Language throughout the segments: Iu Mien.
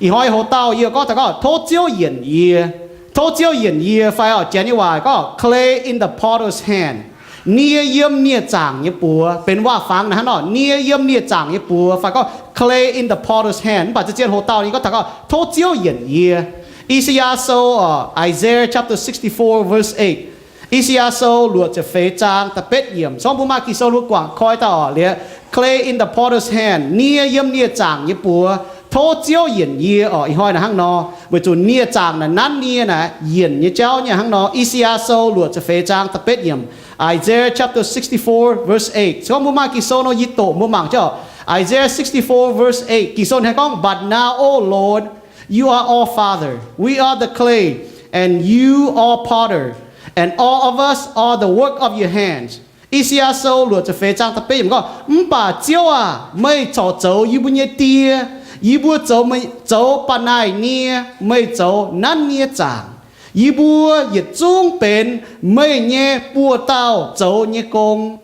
Ih hnoi hoc dauh yie gorngv taux gorngv tov Ziouv yienc yie. Tov Ziouv yienc yie fai oix janx nyei waac gorngv clay in the potter's hand. Nie yiem nie-zaangc nyei buoz, benx waac-fangx naaiv hnangv nor, nie yiem nie-zaangc nyei buoz fai gorngv clay in the potter's hand. Mv baac zien-zien hoc dauh ninh gorngv taux gorngv tov Ziouv yienc yie. I^saa^yaa Sou, Isaiah chapter sixty-four verse eight. I^saa^yaa Sou luoqc ziepc feix zaang da'betv yiemc. Cong mbuo maaih Ging-Sou mbuo guangc koi dauh oc, liuz clay in the potter's hand, nie yiem nie-zaangc nyei buoz, tov Ziouv yienc yie oc. Ih hnoi naaiv hnangv nor, weic zuqc nie-zaangc naaic nanv nie naaic yienc nyei jauv nyei hnangv nor. I^saa^yaa Sou luoqc ziepc feix zaang da'betv yiemc. Isaiah chapter sixty-four verse eight. Cong mbuo maaih Ging-Sou nor yie doqc mbuo mangc jienv oc. Isaiah sixty-four verse eight, Ging-Sou hnangv gorngv, But now, O Lord, you are our Father. We are the clay, and you are potter, and all of us are the work of your hands. I^saa^yaa Sou luoqc ziepc feix zaang da'betv yiemc gorngv, Mv baac Ziouv aac, meih corc zoux yie mbuo nyei die. Yie mbuo zoux, zoux ba'naaih nie, meih zoux nanv nie zaangc. Yie mbuo yietc zungv benx meih nyei buoz-dauh zoux nyei gong.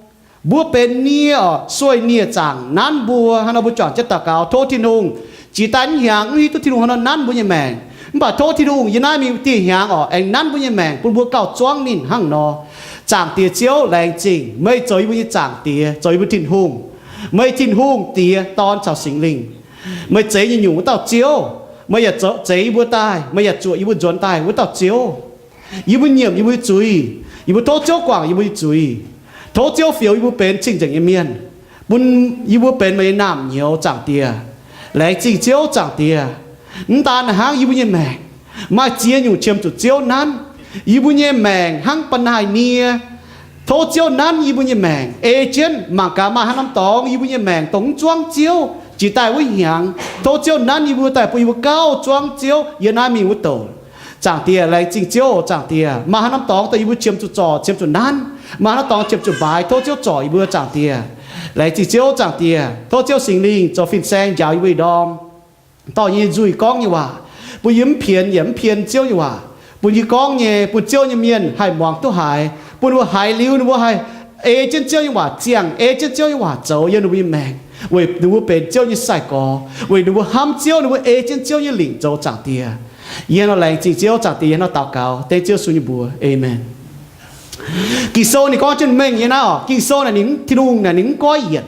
Mbuo benx nie oc, sueih nie zaangc nanv mbuo. Hnangv nor mbuo juangc jienv daux gaux tov Tin-Hungh. Jiex daaih hnyangx mv hiuv duqv Tin-Hungh hnangv nor nanv mbuo nyei maengc. Mv baac tov Tin-Hungh yiem naaiv mingh dieh hnyangx oc, aengx nanv mbuo nyei maengc bun mbuo gauh zuangv ninh hnangv nor. Zaangc Diex Ziouv, laengz zingh meih zoux yie mbuo nyei Zaangc Diex, zoux yie mbuo Tin-Hungh. Meih Tin-Hungh, Diex, Dorn caux Singx Lingh. Meih zeix nyei nyungc wuov dauh Ziouv. Meih yaac zeix yie mbuo daaih, meih yaac zuoqc yie mbuo nzuonx daaih wuov dauh Ziouv. Yie mbuo nyiemc yie mbuo nyei zuiz. Yie mbuo tov Ziouv guangc yie mbuo nyei zuiz. Tov Ziouv fioux yie mbuo benx cing-nzengc nyei mienh, bun yie mbuo benx meih nyei naamh nyouz, Zaangc Diex. Laengz zingh Ziouv, Zaangc Diex. Mv daan hnangv, yie mbuo nyei maengc maaih ziex nyungc qiemx zuqc Ziouv nanv. Yie mbuo nyei maengc hnangv ba'naaih nie. Tov Ziouv nanv yie mbuo nyei maengc, ei jienv mangc gaax maaih haaix norm dorngx yie mbuo nyei maengc dongh mv zuangv Ziouv jiex daaih wuov hnyangx. Tov Ziouv nanv yie mbuo daaih bun yie mbuo gauh zuangv Ziouv yiem naaiv mingh wuov douc. Zaangc Diex, laengz zingh Ziouv, Zaangc Diex. Maaih haaix norm dorngx dongh yie mbuo qiemx zuqc zorc, qiemx zuqc nanv, maaih haaix norm dorngx qiemx zuqc mbaaix, tov Ziouv zorc yie mbuo, Zaangc Diex. Laengz zingh Ziouv, Zaangc Diex. Tov Ziouv Singx Lingh zoux fin-saeng njaaux yie mbuo ih ndorm dorh yie nyei nzuih gorngv nyei waac, bun yie mv pienx yaac mv pien Ziouv nyei waac, bun yie gorngv nyei, bun Ziouv nyei mienh haih muangx duqv haiz, bun ninh mbuo haiz liuz ninh mbuo haih ei jienv Ziouv nyei waac ziangh, ei jienv Ziouv nyei waac zoux yiem ninh mbuo nyei maengc, weic ninh mbuo benx Ziouv nyei sai-gorx, weic ninh mbuo hnamv Ziouv, ninh mbuo ei jienv Ziouv nyei lingc zoux, Zaangc Diex. Yie nor laengz zingh Ziouv, Zaangc Diex, yie nor daux gaux dengv Ziouv Yesu nyei mbuox, aamen. Ging-Sou ninh gorngv jienv mengh nyei naaiv oc. Ging-Sou naaic ninh, Tin-Hungh naaic ninh mv goiv yienc.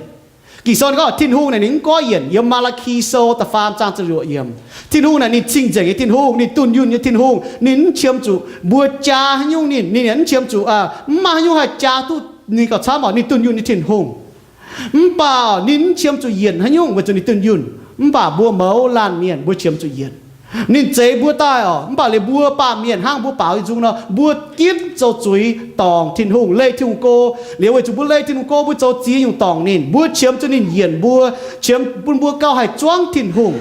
Ging-Sou ninh gorngv Tin-Hungh naaic ninh mv goiv yienc. Yiem Maa^laa^ki Sou da'faam zaang ziepc luoqc yiemc, Tin-Hungh naaic ninh cing-nzengc nyei Tin-Hungh, ninh dunh yunh nyei Tin-Hungh, ninh mv qiemx zuqc mbuo jaa haaix nyungc ninh, ninh yaac mv qiemx zuqc, mv maaih haaix nyungc haih jaa duqv ninh gauh camv oc. Ninh dunh yunh nyei Tin-Hungh. Mv baac ninh mv qiemx zuqc yienc haaix nyungc weic zuqc ninh dunh yunh. Mv baac mbuo mouz laanh mienh mbuo qiemx zuqc yienc. Ninh zeix mbuo daaih oc, mv baac liuz mbuo baamh mienh hnangv mbuo baaux i nzung nor, mbuo ginv zoux zuiz dorngc Tin-Hungh, leih Tin-Hungh go. Liuz weic zuqc mbuo leih Tin-Hungh go, mbuo zoux ziex nyungc dorngc ninh, mbuo qiemx zuqc ninh yienc mbuo, qiemx bun mbuo gauh haih zuangv Tin-Hungh.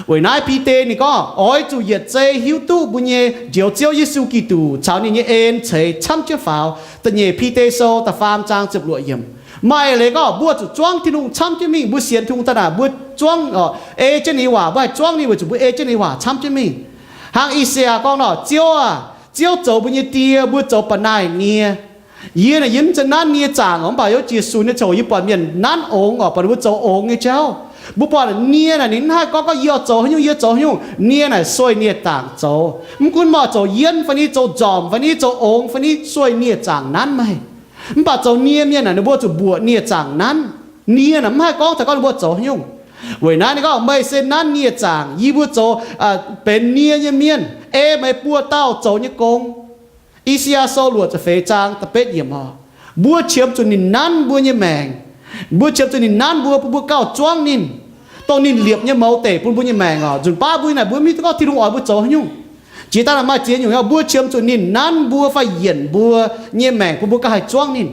Weic naaiv Bide ninh gorngv, oix zuqc yietc zei hiuv duqv mbuo nyei Njoux Ziouv Yesu Giduc caux ninh nyei en ceix camv jienv faaux. Da'nyeic Bide Sou da'faam zaang ziepc luoqc yiemc. Maaih leiz gorngv mbuo zuqc zuangv Tin-Hungh camv jienv mingh. Mbuo sienx Tin-Hungh daaih naaic, mbuo zuangv, ei jienv ninh nyei waac, mbuo haih zuangv ninh weic zuqc mbuo ei jienv ninh nyei waac camv jienv mingh. Hnangv I^saa^yaa gorngv nor, Ziouv aah! Ziouv zoux mbuo nyei die, mbuo zoux ba'naaih nie. Yie naaic yie mv zeiz nanv nie zaangc oc, mv baac yiem jiex sunx nyei ziangh hoc yie buatc mienh nanv ongx oc, buatc ninh mbuo zoux ongx nyei jauv. Mbuo buatc nie naaic ninh mv haih gorngv gorngv yie oix zoux haaix nyungc, yie zoux haaix nyungc. Nie naaic sueih nie zaangc zoux. Mv gunv meih zoux yienv fai ni, zoux nzormc fai ni, zoux ongx fai ni, sueih nie zaangc nanv meih. Mv baac zoux nie mienh naaic ninh mbuo zuqc mbuoqc nie zaangc nanv. Nie naaic mv haih gorngv taux gorngv ninh mbuo zoux haaix nyungc. Weic naaiv ninh gorngv, meih se nanv nie zaangc, yie mbuo zoux, benx nie nyei mienh, ei meih buoz-dauh zoux nyei gong. I^saa^yaa Sou luoqc ziepc feix zaang da'betv yiemc oc. Mbuo qiemx zuqc ninh nanv mbuo nyei maengc. Mbuo qiemx zuqc ninh nanv mbuo, bun mbuo gauh zuangv ninh, dongh ninh liepc nyei mouz deic bun mbuo nyei maengc oc. Nzunc baav mbuo naaic mbuo mv hiuv duqv gorngv Tin-Hungh oix mbuo zoux haaix nyungc. Jiex daaih maaih ziex nyungc, mbuo qiemx zuqc ninh nanv mbuo fai yienc mbuo nyei maengc bun mbuo gauh haih zuangv ninh.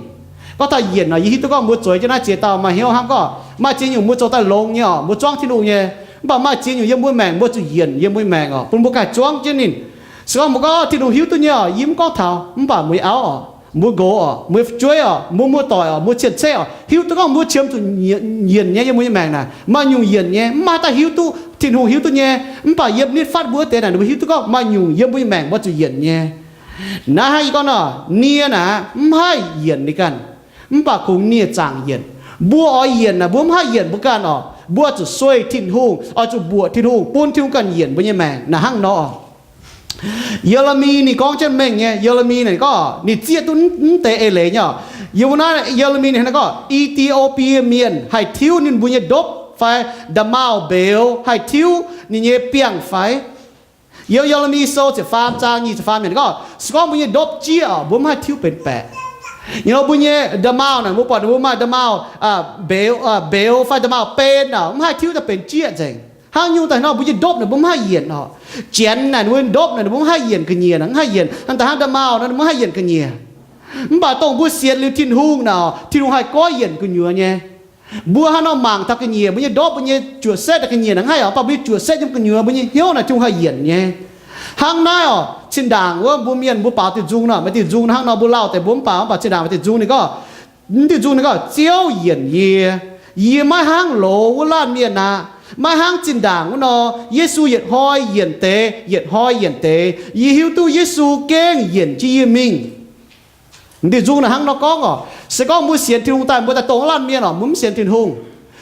Gorngv taux yienc oc, yie hiuv duqv gorngv mbuo zueiz jienv naaiv ziex dauh maaih hnyouv hnamv gorngv maaih ziex nyungc mbuo zoux daaih longx nyei oc, mbuo zuangv Tin-Hungh nyei. Mv baac maaih ziex nyungc yiem mbuo maengc mbuo zuqc yienc yiem mbuo maengc oc, bun mbuo gauh haih zuangv jienv ninh. Se gorngv mbuo gorngv Tin-Hungh hiuv duqv nyei oc, yie mv gorngv taux. Mv baac mbuo nyei auv oc, mbuo nqox oc, mbuo fu'jueiv oc, mbuo muoz-doic oc, mbuo cien-ceqv oc, hiuv duqv gorngv mbuo qiemx zuqc yienc nyei yiem mbuo nyei maengc naaic. Maaih nyungc yienc nyei, mv maaih daaih hiuv duqv. Tin-Hungh hiuv duqv nyei, mv baac yiem nitv fatv mbuo wuov deix naaic ninh mbuo hiuv duqv gorngv maaih nyungc yiem mbuo nyei maengc mbuo zuqc yienc nyei. Naaiv hnangv yie gorngv nor, nie naaic mv haih yienc ninh ganh, mv baac kungx nie zaangc yienc. Mbuo oix yienc naaic mbuo mv haih yienc mbuo ganh oc. Mbuo zuqc sueih Tin-Hungh, oix zuqc mbuoqc Tin-Hungh, bun Tin-Hungh ganh yienc mbuo nyei maengc. Naaic hnangv nor, Ye^le^mi ninh gorngv jienv mengh nyei. Ye^le^mi naaic gorngv ninh zieqv duqv mv deix eix leiz nyei. Yiem wuov naaiv Ye^le^mi ninh hnangv gorngv E^ti^o^bie Mienh haih tiuv ninh mbuo nyei ndopv fai nda'maauh mbeux, haih tiuv ninh nyei biangh fai. Yiem Ye^le^mi Sou ziepc faam zaang nyic ziepc faam yiemc gorngv, se gorngv mbuo nyei ndopv jieqv, mbuo mv haih tiuv benx baeqc. Nyei mbuo nyei nda'maauh naaic, mbuo buatc mbuo maaih nda'maauh mbeux, mbeux fai nda'maauh ben, mv haih tiuv daaih benx jieqv nzengc. Hnangv nyungc daaih nor, mbuo nyei ndopv naaic mbuo mv haih yienc orqc. Janx naaic, ninh mbuo ndopv naaic ninh mbuo mv haih yienc ga'nyiec, mv haih yienc. Hnangv da'hnangv nda'maauh nor, ninh mbuo mv haih yienc ga'nyiec. Mv baac dongh mbuo sienx liuz Tin-Hungh naaic, Tin-Hungh haih goiv yienc gu'nyuoz nyei. Mbuo hnangv nor mangc taux ga'nyiec, mbuo nyei ndopv, mbuo nyei juoqc setv ga'nyiec naaic mv haih orqc, mv baac mbuo nyei juoqc setv nyei gu'nyuoz, mbuo nyei hnyouv naaic Tin-Hungh haih yienc nyei. Hnangv naaiv orqc, zinh ndaangc wuov mbuo mienh mbuo baaux diuh nzung nor, maaih diuh nzung hnangv nor mbuo lauh deix mbuo mv baaux, mv baac zinh ndaangc maaih diuh nzung ninh gorngv, mv diuh nzung ninh gorngv, Ziouv yienc yie. Yie maiv hnangv loz wuov laanh mienh aqv. Maiv hnangv zinh ndaangc wuov nor, Yesu yietc hnoi yienc deix, yietc hnoi yienc deix. Yie hiuv duqv Yesu gengh yienc jienv yie mingh. Diuh nzung naaic hnangv nor gorngv orqc, se gorngv mbuo sienx Tin-Hungh daaih, mbuo daaih dongh wuov laanh mienh orqc, mbuo mv sienx Tin-Hungh.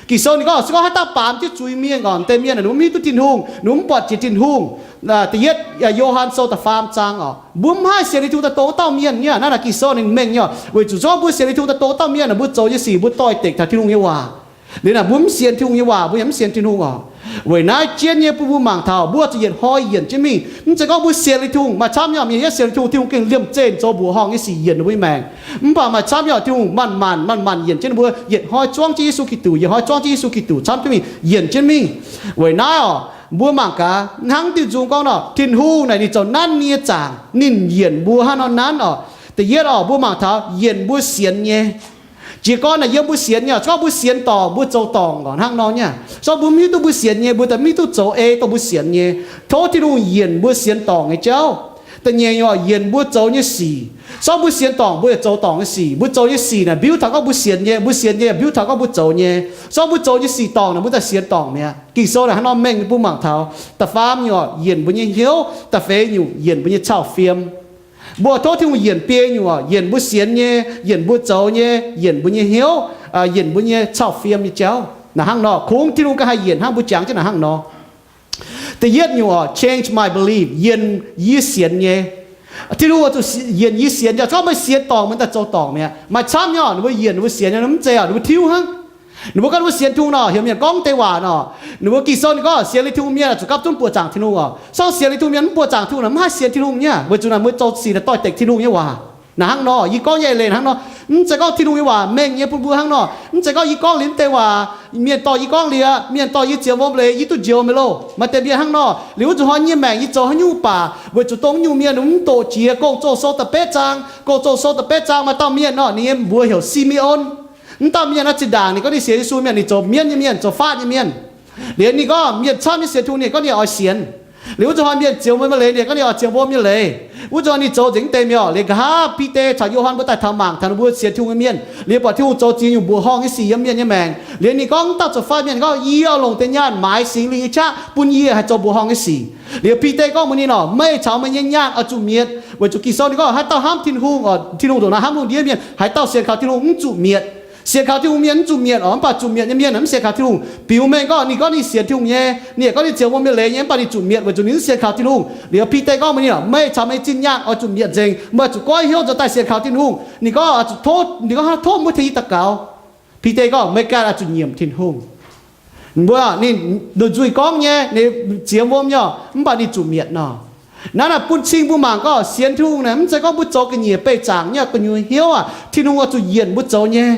Ging-Sou ninh gorngv, se gorngv haaix dauh baamz jienv zuiz-mienh orqc, deix mienh naaic ninh mbuo mv hiuv duqv Tin-Hungh, ninh mbuo mv buatc jiex Tin-Hungh. Da'yietv Yo^han Sou da'faam zaang orqc, mbuo mv haih sienx liuz Tin-Hungh daaih dongh wuov dauh mienh nyei. Naaiv naaic Ging-Sou ninh mengh nyei orqc, weic zuqc se gorngv mbuo sienx liuz Tin-Hungh daaih dongh wuov dauh mienh naaic, mbuo zoux nyei sic mbuo doix-dekc taux Tin-Hungh nyei waac. Liuz naaic mbuo mv sienx Tin-Hungh nyei waac, mbuo yaac mv sienx Tin-Hungh orqc. Weic naaiv jienv nyei bun mbuo mangc taux mbuo zuqc yietc hnoi yienc jienv mingh. Mv zeiz gorngv mbuo sienx liuz Tin-Hungh, maaih camv nyei mienh sienx liuz Tin-Hungh, Tin-Hungh gengh liemh zeih zoux mbuoqc horngh nyei sic yienc ninh mbuo nyei maengc. Mv baac maaih camv nyei Tin-Hungh manc-manc manc-manc yienc jienv ninh mbuo, yietc hnoi zuangv jienv Yesu Giduc, yietc hnoi zuangv jienv Yesu Giduc camv jienv mingh, yienc jienv mingh. Weic naaiv orqc, mbuo mangc gaax, hnangv diuh nzung gorngv nor, Tin-Hungh naaic ninh zoux nanv nyei zaangc, ninh yienc mbuo hnangv nor nanv orqc. Da'yietv orqc, mbuo mangc taux yienc mbuo sienx nyei. Jiez gorn naaic yiem mbuo sienx nyei, se gorngv mbuo sienx dorngc, mbuo zoux dorngc orqc, hnangv nor nyei. Se gorngv mbuo mv hiuv duqv mbuo sienx nyei, mbuo daaih mv hiuv duqv zoux ei dongh mbuo sienx nyei. Tov Tin-Hungh yienc mbuo sienx dorngc nyei jauv. Da'nyeic nyei orqc, yienc mbuo zoux nyei sic. Se gorngv mbuo sienx dorngc, mbuo yaac zoux dorngc nyei sic. Mbuo zoux nyei sic naaic mbiuv taux gorngv mbuo sienx nyei, mbuo sienx nyei yaac mbiuv taux gorngv mbuo zoux nyei. Se gorngv mbuo zoux nyei sic dorngc naaic, mbuo daaih sienx dorngc mi'aqv. Ging-Sou naaic hnangv nor mengh bun mangc taux. Da'faam nyei orqc, yienc mbuo nyei hnyouv. Da'feix nyungc, yienc mbuo nyei cau fiem. Mbuo tov Tin-Hungh yienc biei nyungc orqc, yienc mbuo sienx nyei, yienc mbuo zoux nyei, yienc mbuo nyei hnyouv, yienc mbuo nyei cau fiem nyei jauv. Naaic hnangv nor, kungx Tin-Hungh ganh haih yienc hnangv mbuo jangx jienv naaic hnangv nor. Da'yietv nyungc orqc, change my belief, yienc yie sienx nyei. Tin-Hungh oix zuqc yienc yie sienx nyei. Se gorngv meih sienx dorngc, meih daaih zoux dorngc mi'aqv. Maaih camv nyei orqc, ninh mbuo yienc ninh mbuo sienx nyei, mv zeiz orqc, ninh mbuo tiuv hnangv. Ninh mbuo gorngv ninh mbuo sienx Tin-Hungh nor, heuc mienh gorngv deix waac nor, ninh mbuo Ging-Sou ninh gorngv sienx liuz Tin-Hungh mienh zuqc gapv zunv buoqc zaangc Tin-Hungh orqc. Se gorngv sienx liuz Tin-Hungh mienh mv buoqc zaangc Tin-Hungh naaic, mv haih sienx Tin-Hungh nyei, weic zuqc naaic mbuo zoux sic naaic doix-dekc Tin-Hungh nyei waac. Naaic hnangv nor, yie gorngv nyei eix leiz hnangv nor, mv zeiz gorngv Tin-Hungh nyei waac mengh nyei bun mbuo hnangv nor, mv zeiz gorngv yie gorngv liuz mv deix waac, mienh dorh yie gorngv liuz, mienh dorh yie ziex wuom leiz, yie duqv njoux meih loh. Maaih deix mienh hnangv nor, liuz wuov zuqc hnoi nyei maengc yie zoux haaix nyungc baac, weic zuqc dongh nyungc mienh mv doqc jiex Gong-Zoh Sou da'betv zaang, Gong-Zoh Sou da'betv zaang maaih dauh mienh nor, ninh nyei mbuox heuc Si^me^on. Mv dauh mienh naaiv zinh ndaangc ninh gorngv ninh sienx Yesu mienh, ninh zoux mienv nyei mienh, zoux faatv nyei mienh. Liuz ninh gorngv mienh camv nyei sienx Tin-Hungh, ninh gorngv ninh oix sienx. Liuz wuov zuqc hnoi mienh ziex wuom nyei leiz, ninh gorngv ninh oix ziex wuom nyei leiz. Wuov zuqc hnoi ninh zoux nzengc mv deix mi'aqv. Liuz nqa'haav Bide caux Yo^han mbuo daaih taux mangc taux ninh mbuo sienx Tin-Hungh nyei mienh, liuz buatc Tin-Hungh zoux ziex nyungc mbuoqc horngh nyei sic yiem mienh nyei maengc. Liuz ninh gorngv dauh zoux faatv mienh gorngv, yie oix longc deix nyaanh maaiz Singx Lingh nyei qaqv bun yie haih zoux mbuoqc horngh nyei sic. Liuz Bide gorngv mbuox ninh orqc, meih caux meih nyei nyaanh oix zuqc mietc, weic zuqc Ging-Sou ninh gorngv haaix dauh hnamv Tin-Hungh orqc, Tin-Hungh ndongc naaiv hnamv lungh ndiev mienh. Haaix dauh sienx kaux Tin-Hungh mv zuqc mietc. Sienx kaux Tin-Hungh mienh mv zuqc mietc orqc, mv baac zuqc mietc nyei mienh mv sienx kaux Tin-Hungh. Biux mengh gorngv ninh gorngv ninh sienx Tin-Hungh nyei, ninh yaac gorngv ninh ziex wuom nyei leiz nyei, mv baac ninh zuqc mietc weic zuqc ninh mv sienx kaux Tin-Hungh. Liuz Bide gorngv mbuox ninh orqc, meih caux meih zinh nyaanh oix zuqc mietc nzengc, meih oix zuqc goiv hnyouv nzuonx daaih sienx kaux Tin-Hungh. Ninh gorngv oix zuqc tov, ninh gorngv tov mbuo tengx yie daux gaux. Bide gorngv, meih ganh oix zuqc nyiemc Tin-Hungh. Mbuo ninh nzuih gorngv nyei, ninh ziex wuom nyei, mv baac ninh zuqc mietc nor. Naaiv naaic bun cing mbuo mangc gorngv sienx Tin-Hungh naaic mv zeiz gorngv mbuo zoux ga'nyiec beih zaangc nyei gu'nyuoz hnyouv aac, Tin-Hungh oix zuqc yienc mbuo zoux nyei.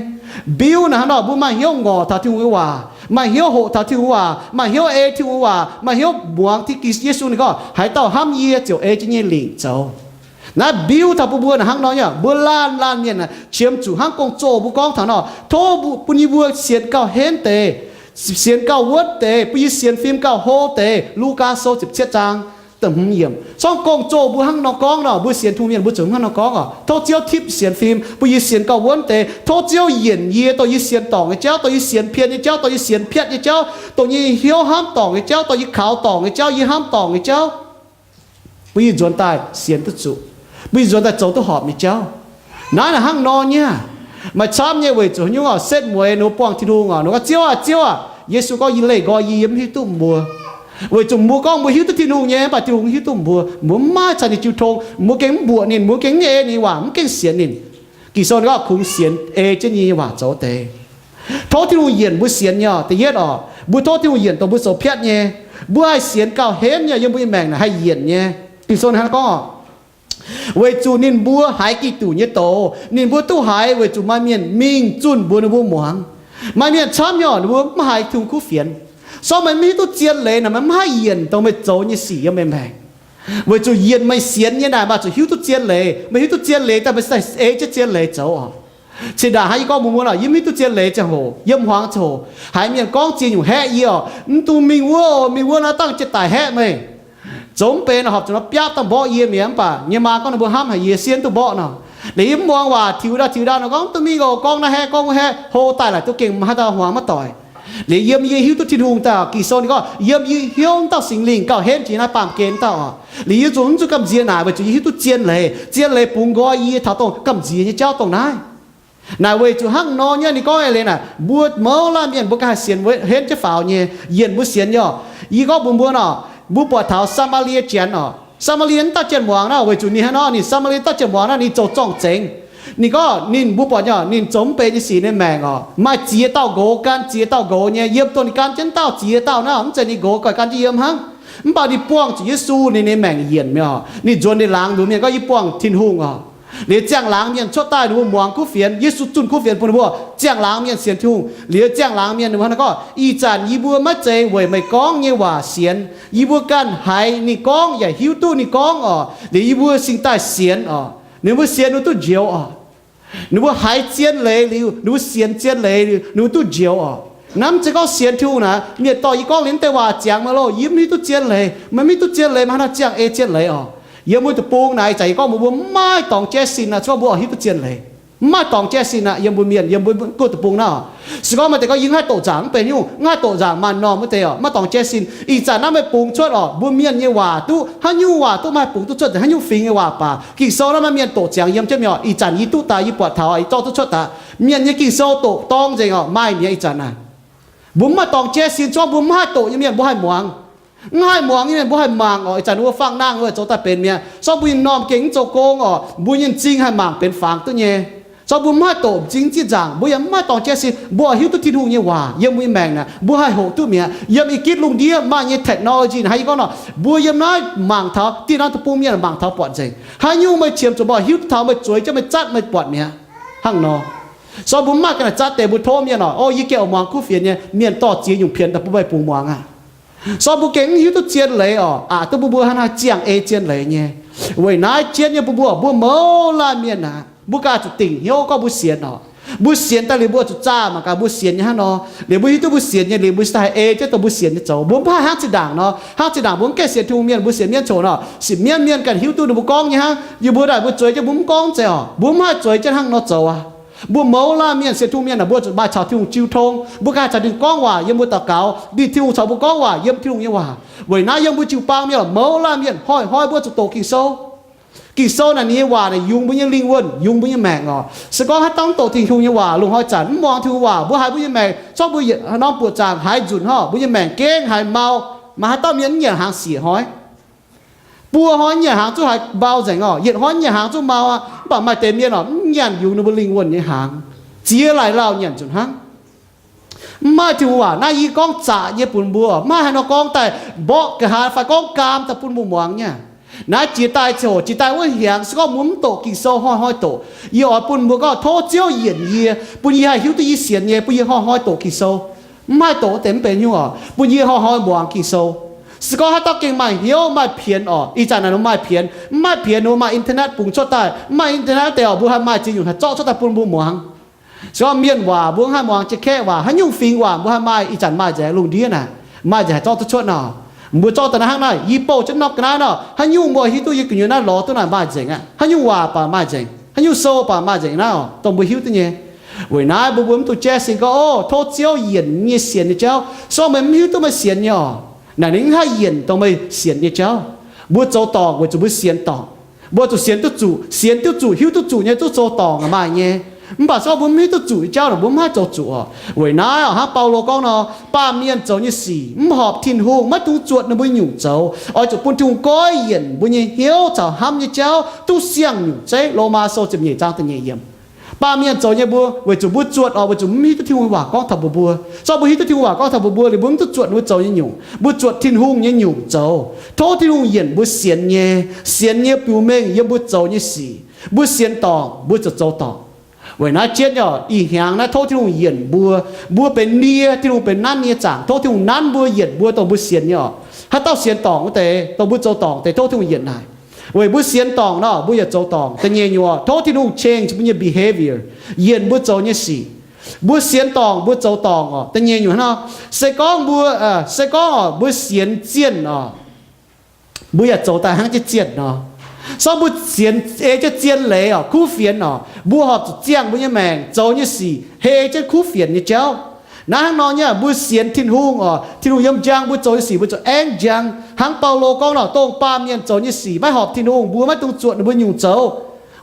Mbiuv naaic hnangv nor mbuo maaih hnyouv ngorc taux Tin-Hungh nyei waac, maaih hnyouv hoqc taux Tin-Hungh waac, maaih hnyouv ei Tin-Hungh waac, maaih hnyouv muangx Tin, Yesu ninh gorngv, haaix dauh hnamv yie ziouc ei jienv nyei lingc zoux. Naaiv mbiuv taux bun mbuo naaic hnangv nor nyei, mbuo laanh laanh mienh naaic qiemx zuqc hnangv Gong-Zoh mbuo gorngv taux nor, tov mbuo bun yie mbuo sienx gauh henv deix, sienx gauh wuonv deix, bun yie sienx fim gauh hlo deix. Lugaa Sou ziepc cietv zaang da'hmz yiemc. Sorng Gong-Zoh mbuo hnangv nor gorngv nor, mbuo sienx Tin-Hungh mienh mbuo zuqc hnangv nor gorngv oc. Tov Ziouv tipv sienx fim bun yie sienx gauh wuonv deix. Tov Ziouv yienc yie, dongh yie sienx dorngc nyei jauv, dongh yie sienx pien nyei jauv, dongh yie sienx piatv nyei jauv, dongh yie hnyouv hnamv dorngc nyei jauv, dongh yie kaux dorngc nyei jauv, yie hnamv dorngc nyei jauv, bun yie nzuonx daaih sienx duqv zuqc, bun yie nzuonx daaih zoux duqv horpc nyei jauv. Naaiv naaic hnangv nor nyei. Maaih camv nyei weic zuqc haaix nyungc oc, setv mueiz ninh mbuo buangh Tin-Hungh oc, ninh mbuo gorngv, Ziouv aah, Ziouv aah, Yesu gorngv, Yie leih nqoi yie, yie mv hiuv duqv mbuo. Weic zuqc mbuo gorngv mbuo hiuv duqv Tin-Hungh nyei, mv baac Tin-Hungh mv hiuv duqv mbuo. Mbuo mv maaih caux ninh jiu tong, mbuo gengh mv mbuoqc ninh, mbuo gengh mv ei ninh waac, mv gengh sienx ninh. Ging-Sou ninh gorngv kungx sienx ei jienv yie nyei waac zoux deix. Tov Tin-Hungh yienc mbuo sienx nyei oc. Da'yietv oc, mbuo tov Tin-Hungh yienc dongh mbuo zoux piatv nyei. Mbuo haih sienx gauh henv nyei, yie mbuo nyei maengc naaic haih yienc nyei. Ging-Sou hnangv gorngv oc, weic zuqc ninh mbuo haiz Giduc nyei doz, ninh mbuo duqv haiz weic zuqc maaih mienh mingh zunh mbuox ninh mbuo muangx. Maaih mienh camv nyei oc, ninh mbuo mv haiz Tin-Hungh kuv fienx. Sorng meih mv hiuv duqv zien leiz naaic, meih mv haih yienc dongh meih zoux nyei sic yiem meih maengc. Weic zuqc yienc meih sienx nyei naaic, maaih zuqc hiuv duqv zien leiz. Meih hiuv duqv zien leiz daaih, meih ei jienv zien leiz zoux oc. Cin-ndaangc hnangv yie gorngv mbuox mbuo nor, yie mv hiuv duqv zien leiz ziangh hoc, yiem hmuangx ziangh hoc, haiz mienh gorngv ziex nyungc haeqv yie oc, mv dungx mingh wuov oc, mingh wuov naaiv dangh jiex daic haeqv meih. Zoux mv benx nor, horpc zuqc nor biapv daaih mborqv yie mi'aqv. Mv baac nyei maa gorngv ninh mbuo hnamv haic yie, sienx duqv mborqv nor. Liuz yie mv muangx waac, tiux ndau tiux ndau nor gorngv, mv dungx mingh oc, gorngv naaiv haeqv, gorngv wuov haeqv, hlo daaih laaic duqv gengh haaix dauh hmuangx maiv doic. Liuz yiem yie hiuv duqv Tin-Hungh daaih, Ging-Sou ninh gorngv, yiem yie hnyouv dauh Singx Lingh gauh henv jiex naaiv baamh gen dauh oc. Liuz yie zuqc mv zuqc gamh nziex naaic, weic zuqc yie hiuv duqv zien leiz. Zien leiz bungx nqoi yie taux dongh gamh nziex nyei jauv dongh naaiv. Naaic weic zuqc hnangv nor nyei, ninh gorngv eix leiz naaic, mbuo mouz laanh mienh mbuo ganh haih sienx henv jienv faaux nyei, yienc mbuo sienx nyei oc. Yie gorngv mbuox mbuo nor, mbuo buatc taux Saa^maa^lie Janx oc. Saa^maa^lie mv dauh janx muangx naaiv, weic zuqc ninh hnangv nor, ninh Saa^maa^lie dauh janx muangx naaiv, ninh zoux zorng-zengx. Ninh gorngv ninh, mbuo buatc nyei, ninh zoux mv benx nyei sic nyei maengc oc. Maaih ziex dauh nqox gan, ziex dauh nqox nyei, yiem dongh ninh gan jienv dauh ziex dauh naaiv, mv zeiz ninh nqox goiv gan jienv yiem hnangv. Mv baac ninh buangh zuqc Yesu ninh nyei maengc yienc mi'aqv oc. Ninh nzuonx liuz laangz mbuox mienh gorngv, yie buangh Tin-Hungh oc. Liuz ziangh laangz mienh cuotv daaih ninh mbuo muangx kuv fienx, Yesu zunh kuv fienx bun ninh mbuo. Ziangh laangz mienh sienx Tin-Hungh. Liuz ziangh laangz mienh ninh mbuo hnangv gorngv, ih zanc yie mbuo maiv zeiz weic meih gorngv nyei waac sienx. Yie mbuo ganh haiz ninh gorngv yaac hiuv duqv ninh gorngv oc. Liuz yie mbuo cingx daaih sienx oc. Ninh mbuo sienx ninh mbuo duqv njoux oc. Ninh mbuo haiz zien leiz liuz, ninh mbuo sienx zien leiz liuz, ninh mbuo duqv njoux oc. Naaiv mv zeiz gorngv sienx Tin-Hungh naaic, mienh dorh yie gorngv liuz mv deix waac ziangx meih loh, yie mv hiuv duqv zien leiz. Meih mv hiuv duqv zien leiz, meih hnangv haaix ziangh ei zien leiz oc. Yiem mbuo deic-bung naaic, ih zanc yie gorngv mbuo mbuo mv maaih dorngx jaiv sin naaic, se gorngv mbuo oix hiuv duqv zien leiz. Mv maaih dorngx jaiv sin aqv. Yiem mbuo mienh, yiem mbuo guoqv deic-bung naaiv oc, se gorngv maaih deix gorngv yie mv haih doqc nzaangc, mv benx nyungc, mv haih doqc nzaangc, maaih m'normh wuov deix oc, maiv dorngx jaiv sin. Ih zanc naaiv meih bungx cuotv oc, mbuo mienh nyei waac duqv, haaix nyungc waac duqv, maiv haih bungx duqv cuotv nzengc, haaix nyungc fingx nyei waac baac, Ging-Sou naaiv maaih mienh doqc ziangx yiem jienv mi'aqv oc. Ih zanc yie duqv daaih yie buatc taux, yie zorqv duqv cuotv daaih. Mienh nyei Ging-Sou doqc dorng nzengc oc, maaih mi'aqv. Ih zanc naaic mbuo mv maaih dorngx jaiv sin, se gorngv mbuo mv haih doqc nyei mienh mbuo haih muangx. Mv haih muangx nyei mienh mbuo haih mangc oc. Ih zanc mbuo fangh nangh wuov zoux daaih benx mi'aqv. Se gorngv mbuo nyei m'normh gengh mv zoux gong oc, mbuo nyei m'zing haih mangc benx fangx duqv nyei. Se gorngv mbuo mv haih doqc m'zing zieqv nzaangc, mbuo yaac mv maaih dorngx jaiv sin. Mbuo oix hiuv duqv Tin-Hungh nyei waac yiem mbuo nyei maengc naaic, mbuo haih hoqc duqv mi'aqv. Yiem ih gitv lungh ndiev maaih nyei technology naaic, hnangv yie gorngv nor, mbuo yiem naaiv mangc taux, dieh norm deic-bung mienh mangc taux buatc nzengc. Haaix nyungc meih qiemx zuqc, meih hiuv duqv taux, meih zueiz jienv, meih zatv, meih buatc mi'aqv. Hnangv nor, se gorngv mbuo mv maaih ganh zatv deix, mbuo tov mienh oc, o, yie gaengh oix muangx kuv fienx nyei, mienh dorh ziex nyungc pienx daaih bun meih bungx muangx aqv. Se gorngv mbuo gengh mv hiuv duqv zien leiz oc, aqc duqv bun mbuo hnangv haaix ziangh ei zien leiz nyei. Weic naaiv jienv nyei bun mbuo, mbuo mouz laanh mienh aqv, mbuo ganh zuqc dingc hnyouv gorngv mbuo sienx oc. Mbuo sienx daaih liuz mbuo zuqc zaah mangc gaax mbuo sienx nyei hnangv nor. Liuz mbuo hiuv duqv mbuo sienx nyei liuz mbuo cingx daaih haih ei jienv dongh mbuo sienx nyei zoux. Mbuo mv haih hnangv zinh ndaangc nor. Hnangv zinh ndaangc mbuo mv gaengh sienx Tin-Hungh mienh, mbuo sienx mienv coc nor, sienx mienv mienh ganh hiuv duqv ninh mbuo gorngv nyei hnangv. Yie mbuo naaic mbuo zueiz jienv mbuo mv gorngv zeiz oc. Mbuo mv haih zueiz jienv hnangv nor zoux aqv. Mbuo mouz laanh mienh sienx Tin-Hungh mienh naaic, mbuo zuqc maaih caux Tin-Hungh jiu tong. Mbuo ganh caux ninh gorngv waac yiem mbuo daux gaux, ninh Tin-Hungh caux mbuo gorngv waac yiem Tin-Hungh nyei waac. Weic naaiv yiem mbuo jiu-baang mienh, mouz laanh mienh hnoi-hnoi mbuo zuqc doqc Ging-Sou. Ging-Sou naaic ninh nyei waac naaic yungz mbuo nyei lingh wuonh, yungz mbuo nyei maengc oc. Se gorngv haaix dauh mv doqc Tin-Hungh nyei waac, loz-hnoi zanc mv muangx Tin-Hungh waac, mbuo haiz mbuo nyei maengc, se gorngv mbuo yietc norm buoqc zaangc haaix nzunc hnangv, mbuo nyei maengc gengh haaix mau. Maaih haaix dauh mienh mv nyanc hnaangx siec hnoi? Buo hnoi mv nyanc hnaangx zungv haiz mau nzengc oc. Yietc hnoi mv nyanc hnaangx zungv mau aqv. Mv baac maaih deix mienh oc, mv nyanc yungz ninh mbuo lingh wuonh nyei hnaangx, ziex laaic lauh nyanc nzunc hnangv. Mv maaih Tin-Hungh waac. Naaiv yie gorngv zaqc nyei bun mbuo, mv maaih haaix nor gorngv daaih mborqv nqa'haav fai gorngv gaam daaih bun mbuo muangx nyei. Naaiv jiex daaih ziouc jiex daaih wuov hnyangx, se gorngv mbuo mv doqc Ging-Sou, hnoi-hnoi doqc. Yie oix bun mbuo gorngv tov Ziouv yienc yie, bun yie haih hiuv duqv yie sienx nyei, bun yie hnoi-hnoi doqc Ging-Sou. Mv haih doqc wuov deix mv benx nyungc oc, bun yie hnoi-hnoi muangx Ging-Sou. Se gorngv haaix dauh gengh maaih hnyouv maaih pienx oc, ih zanc naaic ninh maaih pienx. Mv maaih pienx ninh maaih internet bungx cuotv daaih. Mv maaih internet wuov deix oc, mbuo haih maaih ziex nyungc haih zorqv cuotv daaih bun mbuo muangx. Se gorngv mienh waac mbuo mv haih muangx, jiex kaeqv waac, haaix nyungc fingx waac mbuo haih maaih, ih zanc maaih nzengc, lungh ndiev naaic maaih nzengc haih zorqv duqv cuotv nor. Mbuo zorqv daaih naaiv hnangv naaiv, yie bouh jienv norm ga'naaiv nor, haaix nyungc mbuo hiuv duqv yie gu'nyuoz naaiv lorz duqv naaic maaih nzengc aqv. Haaix nyungc waac baac maaih nzengc, haaix nyungc sou baac maaih nzengc naaiv oc, dongh mbuo hiuv duqv nyei. Weic naaiv mbuo mbuo mv dungx jaiv sin gorngv, o, tov Ziouv yienc nyei sienx nyei jauv. Se gorngv meih mv hiuv duqv meih sienx nyei oc, naaic ninh mv haih yienc dongh meih sienx nyei jauv. Mbuo zoux dorngc weic zuqc mbuo sienx dorngc. Mbuo zuqc sienx duqv zuqc, sienx duqv zuqc, hiuv duqv zuqc nyei zungv zoux dorngc maaih nyei. Mv baac se gorngv mbuo mv hiuv duqv zuqc nyei jauv nor, mbuo mv haih zoux zuqc oc. Weic naaiv oc, hnangv Baulo gorngv nor, baamh mienh zoux nyei sic mv horpc Tin-Hungh, maiv dungx zuotc ninh mbuo nyei nyungc zoux. Oix zuqc bun Tin-Hungh goiv yienc mbuo nyei hnyouv caux hnamv nyei jauv duqv siang-nyungc zeiv. Lomaa Sou ziepc nyeic zaang da'nyeic yiemc. Baamh mienh zoux nyei mbuo weic zuqc mbuo zuotc oc, weic zuqc mv hiuv duqv Tin-Hungh nyei waac gorngv taux mbuo mbuo. Se gorngv mbuo hiuv duqv Tin-Hungh waac gorngv taux mbuo mbuo liuz, mbuo mv duqv zuotc mbuo zoux nyei nyungc, mbuo zuotc Tin-Hungh nyei nyungc zoux. Tov Tin-Hungh yienc mbuo sienx nyei, sienx nyei biux mengh yiem mbuo zoux nyei sic. Mbuo sienx dorngc, mbuo ziouc zoux dorngc. Weic naaiv jienv nyei oc, ih hnyangx naaiv tov Tin-Hungh yienc mbuo. Mbuo benx nie, Tin-Hungh benx nanv nie zaangc. Tov Tin-Hungh nanv mbuo, yienc mbuo, dongh mbuo sienx nyei oc. Haaix dauh sienx dorngc wuov deix, dongh mbuo zoux dorngc deix, tov Tin-Hungh yienc naaic. Weic mbuo sienx dorngc nor, mbuo yaac zoux dorngc. Da'nyeic nyungc oc, tov Tin-Hungh change mbuo nyei behavior, yienc mbuo zoux nyei sic. Mbuo sienx dorngc, mbuo zoux dorngc oc. Da'nyeic nyungc hnangv nor, se gorngv mbuo, se gorngv oc, mbuo sienx zienh oc, mbuo yaac zoux daaih hnangv jienv zienh nor. Se gorngv mbuo sienx, ei jienv zien leiz oc, kuv fienx oc, mbuo horpc zuqc ziangh mbuo nyei maengc zoux nyei sic hei ei jienv kuv fienx nyei jauv. Naaiv hnangv nor nyei, mbuo sienx Tin-Hungh oc, Tin-Hungh yiem njang mbuo zoux nyei sic, mbuo zuqc aengv njang. Hnangv Baulo gorngv nor, dongh baamh mienh zoux nyei sic maiv horpc Tin-Hungh, mbuo maiv dungx zuotc ninh mbuo nyungc zoux.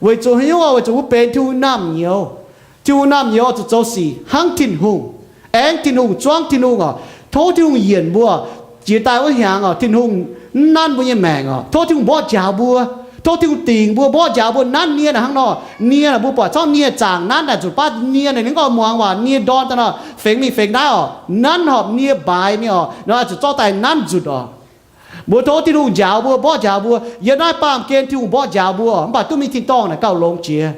Weic zuqc haaix nyungc oc? Weic zuqc mbuo benx Tin-Hungh naamh nyouz. Tin-Hungh naamh nyouz zuqc zoux sic hnangv Tin-Hungh, aengv Tin-Hungh, zuangv Tin-Hungh oc. Tov Tin-Hungh yienc mbuo. Jiex daaih wuov hnyangx oc, Tin-Hungh mv nanv mbuo nyei maengc oc. Tov Tin-Hungh mborqv njaaux mbuo. Tov Tin-Hungh dingc mbuo, mborqv njaaux mbuo. Nanv nie naaic hnangv nor, nie naaic mbuo buatc corc nie zaangc nanv naaic nzunc baav nie naaic ninh gorngv muangx waac, nie ndorn daaih nor, fengx mingh fengx naaiv oc. Nanv horpc nie mbaaix mingh oc, nor zuqc zorqv daaih nanv nzunc oc. Mbuo tov Tin-Hungh njaaux mbuo, mborqv njaaux mbuo. Yiem naaiv baamh gen Tin-Hungh mborqv njaaux mbuo oc, mv baac duqv mingh tin-dorngh naaic gauh longx jiex.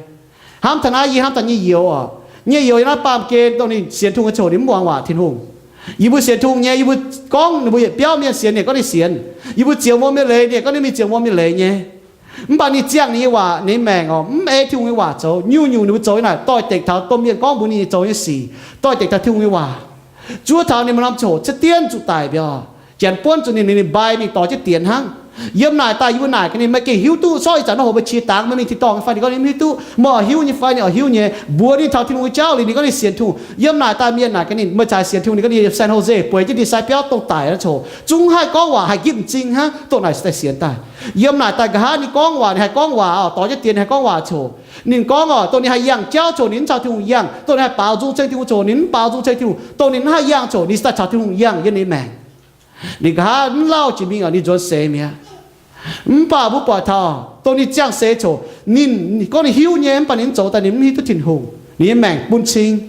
Hnamv taux naaiv, yie hnamv taux nyei youz oc. Nyei youz yiem naaiv baamh gen dongh ninh sienx Tin-Hungh nyei ziangh hoc ninh mv muangx waac Tin-Hungh. Yie mbuo sienx Tin-Hungh nyei, yie mbuo gorngv ninh mbuo yietc biauv mienh sienx, ninh gorngv ninh sienx. Yie mbuo ziouc wuom nyei leiz, ninh gorngv ninh mingh ziouc wuom nyei leiz nyei. Mv baac ninh ziangh ninh nyei waac, ninh maengc oc, mv ei Tin-Hungh nyei waac zoux, nyungc-nyungc ninh mbuo zoux nyei naaic doix-dekc taux domh mienh gorngv mbuox ninh zoux nyei sic, doix-dekc taux Tin-Hungh nyei waac. Zuov taux ninh maaih norm ziangh hoc cav dienv zuqc daic mbiauz, janx buonv zuqc ninh, ninh mbaih mingh dorh jienv dienx hnangv. Yiem naaic daaih yie mbuo naaic gaax ninh, meih gengh hiuv duqv, sortv ih zanc naaiv hoc meih qiex dangx, meih mingh tin-dorngh nyei fai? Ninh gorngv ninh mv hiuv duqv. Meih oix hiuv nyei fai? Ninh oix hiuv nyei. Mbuox ninh taux Tin-Hungh nyei jauv liuz, ninh gorngv ninh sienx Tin-Hungh. Yiem naaic daaih mienh naaic gaax ninh, meih caux sienx Tin-Hungh? Ninh gorngv ninh yiem San Jose bueix jienv ndie-sai biauv dongh daic naaiv coc, zungv haih gorngv waac, haih nqipv m'zing hnangv, dongh naaic se daaih sienx daaih. Yiem naaic daaih nqa'haav ninh gorngv waac, ninh haih gorngv waac oc, dorh jienv dienx ninh haih gorngv waac coc. Ninh gorngv oc, dongh ninh haih yangh jauv coc ninh mv caux Tin-Hungh yangh, dongh ninh haih baaux nzung ceng Tin-Hungh coc ninh mv baaux nzung ceng Tin-Hungh, dongh ninh mv haih yangh coc ninh se daaih caux Tin-Hungh yangh yiem ninh maengc. Ninh nqa'haav mv lauh jiex mingh oc, ninh nzuonx seix mi'aqv. Mv baac mbuo buatc taux dongh ninh ziangh seix coc, ninh gorngv ninh hiuv nyei, mv baac ninh mv zoux daaih, ninh mv hiuv duqv Tin-Hungh, ninh nyei maengc bun cing.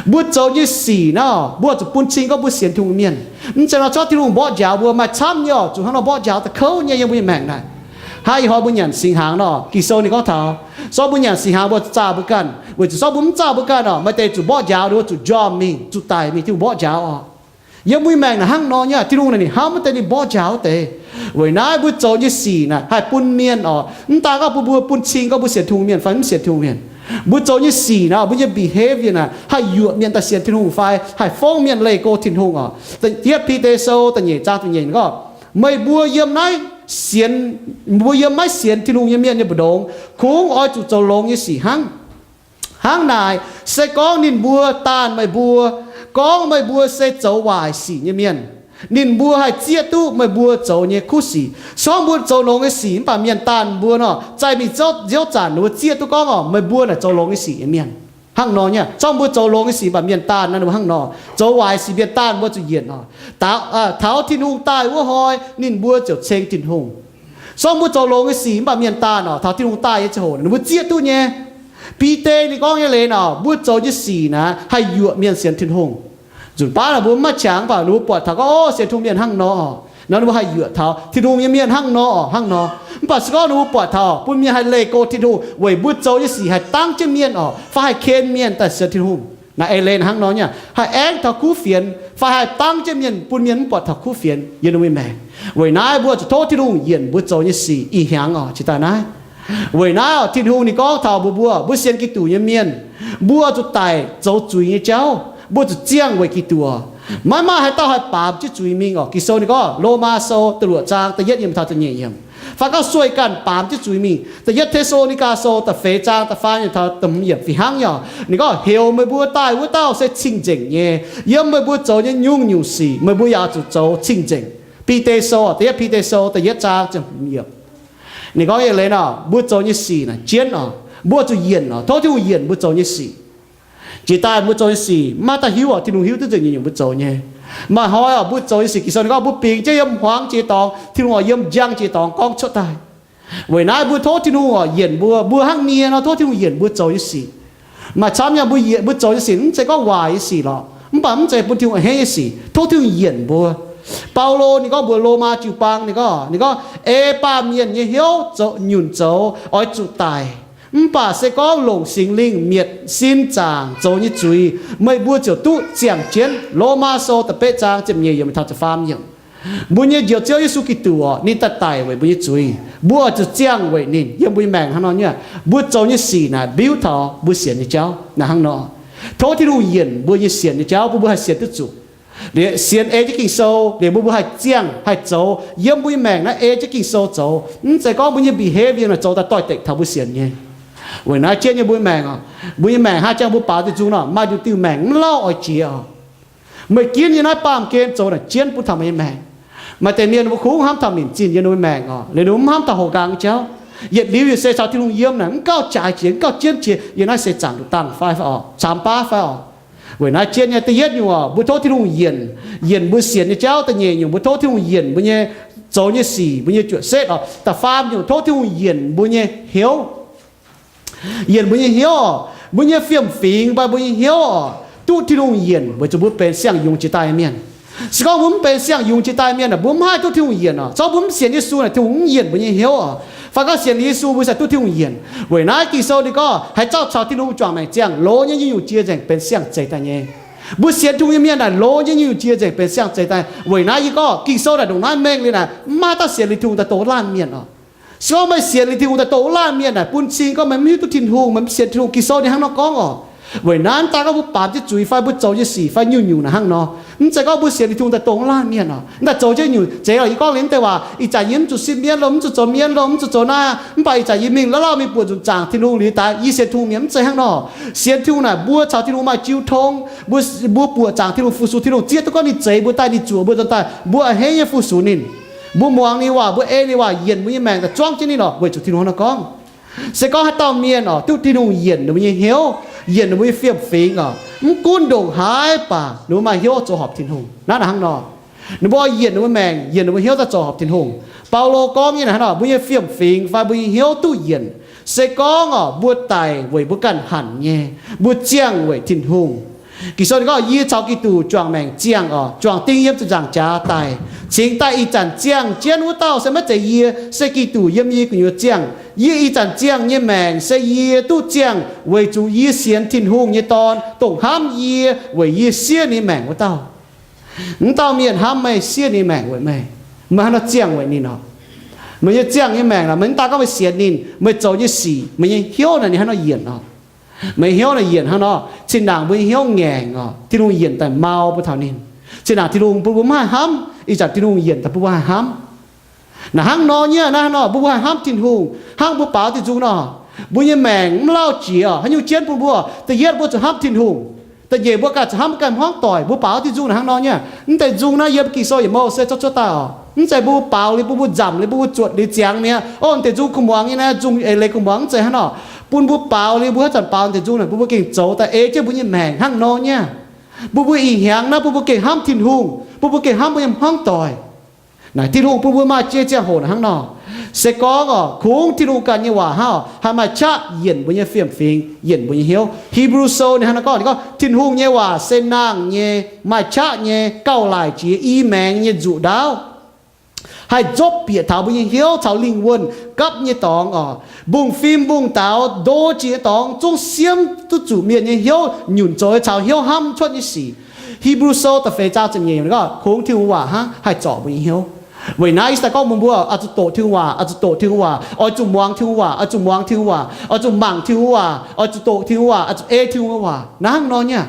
Mbuo zoux nyei sic naaiv, mbuo zuqc bun cing gorngv mbuo sienx Tin-Hungh mienh. Mv zeiz nor corc Tin-Hungh mborqv njaaux mbuo, maaih camv nyei oc, zuqc hnangv nor mborqv njaaux da'kouv nyei yiem mbuo nyei maengc naaic. Hnangv ih hnoi mbuo nyanc singx hnaangx nor, Ging-Sou ninh gorngv taux, se gorngv mbuo nyanc singx hnaangx mbuo zaah mbuo ganh, weic zuqc se gorngv mbuo mv zaah mbuo ganh oc, maaih deix zuqc mborqv njaaux, ninh mbuo zuqc njormh mingh, zuqc daic mingh, Tin-Hungh mborqv njaaux oc. Yiem mbuo maengc naaic hnangv nor nyei, Tin-Hungh naaic ninh hnamv wuov deix ninh mborqv njaaux wuov deix. Weic naaiv mbuo zoux nyei sic naaic haih bun mienh oc, mv daan gorngv bun mbuo, bun cing gorngv mbuo sienx Tin-Hungh mienh fai mv sienx Tin-Hungh mienh. Mbuo zoux nyei sic naaic, mbuo nyei behavior naaic haih yuoqc mienh daaih sienx Tin-Hungh fai haih fongv mienh leih go Tin-Hungh oc. Yietv Bide Sou da'nyeic zaang da'nyeic gorngv, meih mbuo yiem naaiv sienx, mbuo yiem maiv sienx Tin-Hungh nyei mienh nyei mbu'ndongx kungx oix zuqc zoux longx nyei sic hnangv. Hnangv naaic, se gorngv ninh mbuo daanh meih mbuo, gorngv meih mbuo se zoux waaic sic nyei mienh, ninh mbuo haih zieqv duqv meih mbuo zoux nyei kuv sic. Se gorngv mbuo zoux longx nyei sic mv baac mienh daanh mbuo nor, zaih mingh ziouv zanc ninh mbuo zieqv duqv gorngv oc, meih mbuo naaic zoux longx nyei sic nyei mienh. Hnangv nor nyei, se gorngv mbuo zoux longx nyei sic mv baac mienh daanh nor, ninh mbuo hnangv nor. Zoux waaic sic mienh daanh mbuo zuqc yienc oc. Taux Tin-Hungh daaih wuov hnoi ninh mbuo ziouc ceng Tin-Hungh. Se gorngv mbuo zoux longx nyei sic mv baac mienh daanh oc, taux Tin-Hungh daaih nyei ziangh hoc ninh mbuo zieqv duqv nyei. Bide ninh gorngv nyei leiz nor, mbuo zoux nyei sic naaic haih yuoqc mienh sienx Tin-Hungh. Nzunc baav naaic mbuo mv maaih qangx, mv baac ninh mbuo buatc taux gorngv, o, sienx Tin-Hungh mienh hnangv nor oc, nor ninh mbuo haih yuoqc taux Tin-Hungh nyei mienh hnangv nor oc, hnangv nor. Mv baac se gorngv ninh mbuo buatc taux bun mienh haih leih go Tin-Hungh weic mbuo zoux nyei sic haih dangv jienv mienh oc, fai haih ken mienh daaih sienx Tin-Hungh. Naaic eix leiz hnangv nor nyei, haih aengv taux kuv fienx fai haih dangv jienv mienh bun mienh mv buatc taux kuv fienx yiem ninh mbuo maengc. Weic naaiv mbuo zuqc tov Tin-Hungh yienc mbuo zoux nyei sic ih hnyangx oc, jiex daaih naaiv. Weic naaiv oc, Tin-Hungh ninh gorngv taux mbuo, mbuo, mbuo sienx Giduc nyei mienh, mbuo zuqc daic zoux zuiz nyei jauv, mbuo zuqc ziangh weic Giduc oc. Maiv maaih haaix dauh haih baamz jienv zuiz mingh oc. Ging-Sou ninh gorngv, Lomaa Sou da'luoqc zaang da'yietv yiemc taux da'nyeic yiemc, fai gorngv sueih ganh baamz jienv zuiz mingh. Da'yietv Te^saa^lo^ni^gaa Sou da'feix zaang da'faam yiemc taux da'hmz yiemc fih hnangv nyei oc. Ninh gorngv, heuc meih mbuo daaih wuov dauh se cing-nzengc nyei. Yiem meih mbuo zoux nyei nyungc-nyungc sic meih mbuo yaac zuqc zoux cing-nzengc. Bide Sou, da'yietv Bide Sou da'yietv zaang ziepc hmz yiemc. Ninh gorngv eix leiz nor, mbuo zoux nyei sic naaic jienv oc, mbuo zuqc yienc oc. Tov Tin-Hungh yienc mbuo zoux nyei sic. Jiex daaih mbuo zoux nyei sic, maiv maaih dauh hiuv oc. Tin-Hungh hiuv duqv nzengc nyungc-nyungc mbuo zoux nyei. Maaih hnoi oc, mbuo zoux nyei sic, Ging-Sou ninh gorngv mbuo bingx jienv yiem hmuangx jiex dorngx, Tin-Hungh oix yiem njang jiex dorngx gorngv cuotv daaih. Weic naaiv mbuo tov Tin-Hungh oc yienc mbuo. Mbuo hnangv nie nor tov Tin-Hungh yienc mbuo zoux nyei sic. Maaih camv nyei mbuo, mbuo zoux nyei sic mv zeiz gorngv waaic nyei sic lorqc, mv baac mv zeiz bun Tin-Hungh a'hneiv nyei sic. Tov Tin-Hungh yienc mbuo. Baulo ninh gorngv mbuox Lomaa jiu-baang, ninh gorngv, ninh gorngv, Ei baamh mienh nyei hnyouv zoux nyunc zoux oix zuqc daic. Mv baac se gorngv longc Singx Lingh mietc sin zaangc zoux nyei zuiz, meih mbuo ziouc duqv ziangh jienv. Lomaa Sou da'betv zaang ziepc nyeic yiemc taux ziepc faam yiemc. Mbuo nyei Njoux Ziouv Yesu Giduc oc, ninh daaih daic weic mbuo nyei zuiz. Mbuo oix zuqc ziangh weic ninh. Yiem mbuo nyei maengc hnangv nor nyei, mbuo zoux nyei sic naaic mbiuv taux mbuo sienx nyei jauv naaic hnangv nor. Tov Tin-Hungh yienc mbuo nyei sienx nyei jauv bun mbuo haih sienx duqv zuqc. Liuz sienx ei jienv Ging-Sou, liuz mbuo mbuo haih ziangh haih zoux yiem mbuo nyei maengc naaiv ei jienv Ging-Sou zoux. Mv zeiz gorngv mbuo nyei behavior naaic zoux daaih doix-dekc taux mbuo sienx nyei. Weic naaiv jienv nyei mbuo nyei maengc oc, mbuo nyei maengc hnangv jangx mbuo baaux diuh nzung nor, maaih diuh diuh maengc mv lauh oix jiex oc. Meih ginv yiem naaiv baamh gen zoux naaic jienv bun taux meih nyei maengc. Maaih deix mienh mbuo kungx hnamv taux minc zinh yiem ninh mbuo maengc oc, liuz ninh mbuo mv hnamv taux houx nqaang nyei jauv. Yietc liuz yaac se caux Tin-Hungh yiem naaic mv gauh jaaix jiex, mv gauh jienv jiex, yiem naaiv se zaangc nduqc dangh fai oc, camx baav fai oc. Weic naaiv jienv nyei da'yietv nyungc oc, mbuo tov Tin-Hungh yienc, yienc mbuo sienx nyei jauv. Da'nyeic nyungc mbuo tov Tin-Hungh yienc mbuo nyei zoux nyei sic, mbuo nyei juoqc setv oc. Da'faam nyungc tov Tin-Hungh yienc mbuo nyei hnyouv. Yienc mbuo nyei hnyouv oc. Mbuo nyei fiem-fingx mbai mbuo nyei hnyouv oc, duqv Tin-Hungh yienc weic zuqc mbuo benx siang-yungz jiex daaih nyei mienh. Se gorngv mbuo mv benx siang-yungz jiex daaih nyei mienh aah, mbuo mv haih duqv Tin-Hungh yienc oc. Se gorngv mbuo mv sienx Yesu naaic, Tin-Hungh mv yienc mbuo nyei hnyouv oc. Fai gorngv sienx liuz Yesu mbuo se duqv Tin-Hungh yienc. Weic naaiv Ging-Sou ninh gorngv, haaix dauh caux Tin-Hungh juangc maengc ziangh, loz nyei nyungc-nyungc jiex nzengc benx siang-zeix daaih nyei. Mbuo sienx Tin-Hungh nyei mienh naaic, loz nyei nyungc-nyungc jiex nzengc benx siang-zeix daaih. Weic naaiv yie gorngv Ging-Sou naaic ndongc naaiv mengh liuz naaic, mv maaih dauh sienx liuz Tin-Hungh daaih dongh wuov laanh mienh oc. Se gorngv meih sienx liuz Tin-Hungh daaih dongh wuov laanh mienh naaic, bun cing gorngv meih mv hiuv duqv Tin-Hungh, meih mv sienx Tin-Hungh. Ging-Sou ninh hnangv nor gorngv oc. Weic naaiv daaih gorngv mbuo baamz jienv zuiz fai mbuo zoux nyei sic fai nyungc-nyungc naaic hnangv nor, mv zeiz gorngv mbuo sienx liuz Tin-Hungh daaih dongh wuov laanh mienh oc. Mv daaih zoux jienv nyungc zeiz oc. Yie gorngv liuz mv deix waac, ih zanc yie mv zuqc sipv mienv lo, mv zuqc zoux mienv lo, mv zuqc zoux naaiv, mv baac ih zanc yie mingh lauh lauh mingh buoqc nzunc zaangc Tin-Hungh liuz daaih yie sienx Tin-Hungh mi'aqv. Mv zeiz hnangv nor. Sienx Tin-Hungh naaic mbuo caux Tin-Hungh maaih jiu tong. Mbuo, mbuo buoqc zaangc Tin-Hungh fu-sux Tin-Hungh, zieqv duqv gorngv ninh zeix mbuo daaih, ninh zuoqc mbuo nzuonx daaih, mbuo a'hneiv nyei fu-sux ninh. Mbuo muangx ninh waac, mbuo ei ninh waac, yienc mbuo nyei maengc daaih zuangv jienv ninh oc, weic zuqc Tin-Hungh hnangv nor gorngv. Se gorngv haaix dauh mienh oc, duqv Tin-Hungh yienc ninh mbuo nyei hnyouv, yienc ninh mbuo nyei fiem-fingx oc, mv gunv ndongc haaix baac ninh mbuo maaih hnyouv zoux horpc Tin-Hungh. Naaiv naaic hnangv nor, ninh mbuo yienc ninh mbuo maengc, yienc ninh mbuo hnyouv daaih zoux horpc Tin-Hungh. Baulo gorngv nyei naaic hnangv nor, mbuo nyei fiem-fingx fai mbuo nyei hnyouv duqv yienc, se gorngv oc, mbuo daic weic mbuo ganh hanc nyei, mbuo ziangh weic Tin-Hungh. Ging-Sou ninh gorngv, yie caux Giduc juangc maengc ziangh oc, juangc ding yiem ziepc nzaangc jaax daic, cingx daaih ih zanc ziangh jienv wuov dauh se maiv zeiz yie, se Giduc yiem yie gu'nyuoz ziangh. Yie ih zanc ziangh nyei maengc se yie duqv ziangh weic zuqc yie sienx Tin-Hungh nyei Dorn, dongh hnamv yie weic yie siev ninh maengc wuov dauh. Mv dauh mienh hnamv meih, siev ninh maengc weic meih, meih hnangv nor ziangh weic ninh oc. Meih nyei ziangh nyei maengc naaic, meih mv daan gorngv meih sienx ninh, meih zoux nyei sic, meih nyei hnyouv naaic ninh hnangv nor yienc oc. Meih hnyouv naaic yienc hnangv nor, zinh ndaangc mbuo nyei hnyouv ngaengc oc, Tin-Hungh yienc daaih mau mbuo taux ninh. Zinh ndaangc Tin-Hungh bun mbuo mv haih hnamv, ih zanc Tin-Hungh yienc daaih bun mbuo haih hnamv. Naaic hnangv nor nyei, naaiv hnangv nor, mbuo mbuo haih hnamv Tin-Hungh, hnangv mbuo baaux diuh nzung nor, mbuo nyei maengc mv lauh jiex oc. Haaix nyungc jienv bun mbuo? Da'yietv mbuo zuqc hnamv Tin-Hungh. Da'nyeic mbuo ganh zuqc hnamv mbuo ganh hmuangv doic. Mbuo baaux diuh nzung naaic hnangv nor nyei. Mv deix nzung naaiv yiem Ging-Sou yietc mouc se zorqv cuotv daaih oc. Mv zeiz mbuo baaux liuz bun mbuo nzamc liuz bun mbuo zuotc liuz ziangx mi'aqv. Ov, mv deix nzung kuh muangx nyei naaiv nzung eix leiz kuh muangx, mv zeiz hnangv nor. Bun mbuo baaux liuz mbuo haaix zanc baaux mv deix nzung naaic, bun mbuo gengh zoux daaih ei jienv mbuo nyei maengc hnangv nor nyei. Bun mbuo ih hnyangx naaiv bun mbuo gengh hnamv Tin-Hungh, bun mbuo gengh hnamv mbuo nyei hmuangv doic. Naaic Tin-Hungh bun mbuo maaih jiex ziangh hoc naaic hnangv nor. Se gorngv oc, kungx Tin-Hungh ganh nyei waac hnangv oc, haih maaih qaqv yienc mbuo nyei fiem-fingx, yienc mbuo nyei hnyouv. Hipv^lu Sou ninh hnangv nor gorngv, ninh gorngv, Tin-Hungh nyei waac se nangh nyei, maaih qaqv nyei, gauh laaic jiex i maengx nyei nzuqc ndaauv, haih nzopv bieqc taux mbuo nyei hnyouv caux lingh wuonh gapv nyei dorngx oc. Mbungv-fim mbungv-daaux ndo jiex nyei dorngx zungv siemv duqv zuqc mienh nyei hnyouv nyunc zoux caux hnyouv hnamv cuotv nyei sic. Hipv^lu Sou da'feix zaang ziepc nyeic gorngv, kungx Tin-Hungh waac hnangv haih zorc mbuo nyei hnyouv. Weic naaiv yie daaih gorngv mbuox mbuo, oix zuqc doqc Tin-Hungh waac, oix zuqc doqc Tin-Hungh waac, oix zuqc muangx Tin-Hungh waac, oix zuqc muangx Tin-Hungh waac, oix zuqc mangc Tin-Hungh waac, oix zuqc ei Tin-Hungh waac, naaiv hnangv nor nyei.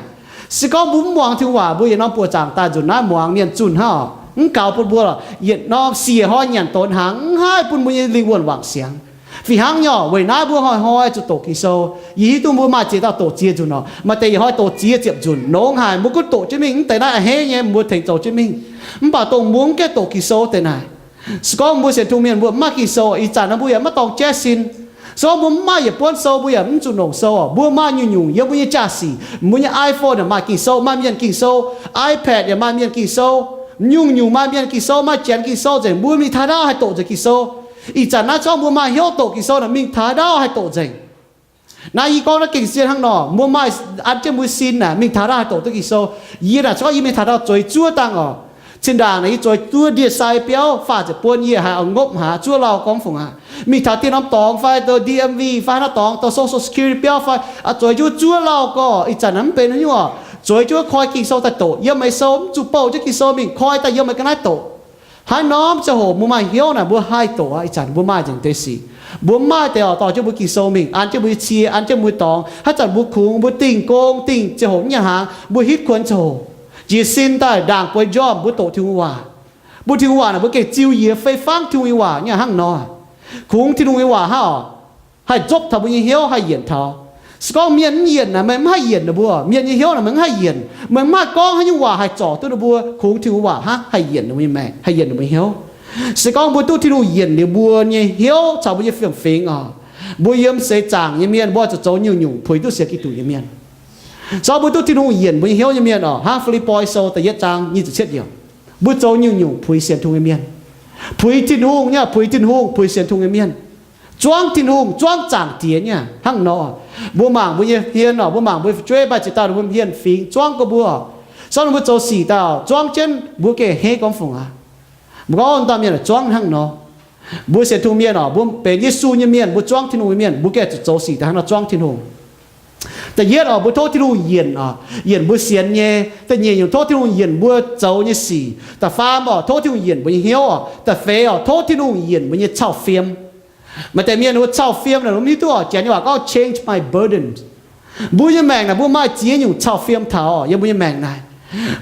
Se gorngv mbuo mv muangx Tin-Hungh waac, mbuo yietc norm buoqc zaangc daaih nzunc naaiv muangx mienh zunh hnangv oc, mv gaux bun mbuo lorqc. Yietc norm siec hnoi nyanc donx hnaangx, mv haih bun mbuo nyei lingh wuonh wangc siangx. Fih hnangv nyei oc, weic naaiv mbuo hnoi-hnoi zuqc doqc Ging-Sou. Yie hiuv duqv mbuo maaih ziex dauh doqc ziex nzunc oc, maaih deix yietc hnoi doqc ziex ziepc nzunc, nongx haic mbuo gunv doqc jienv mingh, mv deix naaiv a'hneiv nyei, mbuo tengx zoux jienv mingh. Mv baac dongh mbuo mv gaengh doqc Ging-Sou deix naaic, se gorngv mbuo sienx Tin-Hungh mienh mbuo mv maaih Ging-Sou, ih zanc naaiv mbuo yaac maiv dorng jaiv sin. Se gorngv mbuo mv maaih yietc buonv sou, mbuo yaac mv zuqc longc sou oc. Mbuo maaih nyungc-nyungc yiem mbuo nyei jaa-sic, mbuo nyei iPhone yaac maaih Ging-Sou, maaih mienh Ging-Sou, iPad yaac maaih mienh Ging-Sou, nyungc-nyungc maaih mienh Ging-Sou, maaih janx Ging-Sou nzengc. Mbuo mingh taux ndaauv haih doqc nzengc Ging-Sou. Ih zanc naaiv se gorngv mbuo maaih hnyouv doqc Ging-Sou naaic, mingh taux ndaauv haih doqc nzengc. Naaiv yie gorngv naaiv gengh zien hnangv nor, mbuo maaih an jienv mbuo sin naaic, mingh taux ndaauv haih doqc duqv Ging-Sou. Yie naaic se gorngv yie mingh taux ndaauv zueiz zuov dangh oc. Cin-ndaangc naaic yie zueiz zuov ndie-sai biauv, faah ziepc buon yie haiz oix ngopv haic, zuov lauh gorngv fungc aqv. Mingh taux dien norm dorngx fai dorh D M V fai haaix norm dorngx dorh Social Security biauv fai, zueiz jienv zuov lauh gorx. Ih zanc naaic mv benx haaix nyungc oc. Zueiz jienv koi Ging-Sou daaih doqc, yiem meih sou mv zuqc bouh jienv Ging-Sou mingh, koi daaih yiem meih ga'naaiv doqc. Haaix norm ziangh hoc mbuo maaih hnyouv naaic, mbuo haih doqc aqv. Ih zanc mbuo maaih nzengc deix sic. Mbuo maaih deix oc, dorh jienv mbuo Ging-Sou mingh, an jienv mbuo nyei cie, an jienv mbuo nyei dorngx. Haaix zanc mbuo kungx, mbuo dingh gong, dingh ziangh hoc nyei hnaangx, mbuo hitv kuonx ziangh hoc, jiez sin daaih ndaangc bueix njormh, mbuo doqc Tin-Hungh waac. Mbuo Tin-Hungh waac naaic, mbuo gengh ziux yie fei fangv Tin-Hungh nyei waac nyei hnangv nor. Kungx Tin-Hungh nyei waac hnangv oc, haih nzopv taux mbuo nyei hnyouv, haih yienc taux. Se gorngv mienh mv yienc naaic, meih mv haih yienc ninh mbuo. Mienh nyei hnyouv naaic, meih mv haih yienc. Meih mv maaih gorngv haaix nyungc waac haih zorc duqv ninh mbuo. Kungx Tin-Hungh waac hnangv haih yienc ninh mbuo nyei maengc, haih yienc ninh mbuo nyei hnyouv. Se gorngv mbuo duqv Tin-Hungh yienc liuz mbuo nyei hnyouv caux mbuo nyei fiem-fingx oc, mbuo yiem seix zaangc nyei mienh, mbuo zuqc zoux nyungc-nyungc puix duqv sienx Giduc nyei mienh. Se gorngv mbuo duqv Tin-Hungh yienc mbuo nyei hnyouv nyei mienh oc, hnangv Fi^lipv^poi Sou da'yietv zaang nyic ziepc cietv yiemc, mbuo zoux nyungc-nyungc puix sienx Tin-Hungh nyei mienh. Puix Tin-Hungh nyei, puix Tin-Hungh, puix sienx Tin-Hungh nyei mienh. Zuangv Tin-Hungh, zuangv Zaangc Diex nyei hnangv nor. Mbuo mangc mbuo nyei hmien oc, mbuo mangc mbuo fu'jueiv maaih ziex dauh ninh mbuo hmien fingx zuangv gorngv mbuo oc. Se gorngv ninh mbuo zoux sic daaih zuangv jienv, mbuo gengh hneiv gorngv fungc aqv. Mbuo gorngv dauh mienh zuangv hnangv nor. Mbuo sienx Tin-Hungh mienh oc, mbuo benx Yesu nyei mienh, mbuo zuangv Tin-Hungh nyei mienh, mbuo gengh zuqc zoux sic daaih hnangv nor zuangv Tin-Hungh. Da'yietv oc, mbuo tov Tin-Hungh yienc oc, yienc mbuo sienx nyei. Da'nyeic nyungc, tov Tin-Hungh yienc mbuo zoux nyei sic. Da'faam oc, tov Tin-Hungh yienc mbuo nyei hnyouv oc. Da'feix oc, tov Tin-Hungh yienc mbuo nyei cau fiem. Maaih deix mienh wuov cau fiem naaic, mbuo mv hiuv duqv oc, Janx nyei waac gorngv change my burden. Mbuo nyei maengc naaic mbuo maaih ziex nyungc cau fiem taux yiem mbuo nyei maengc naaic.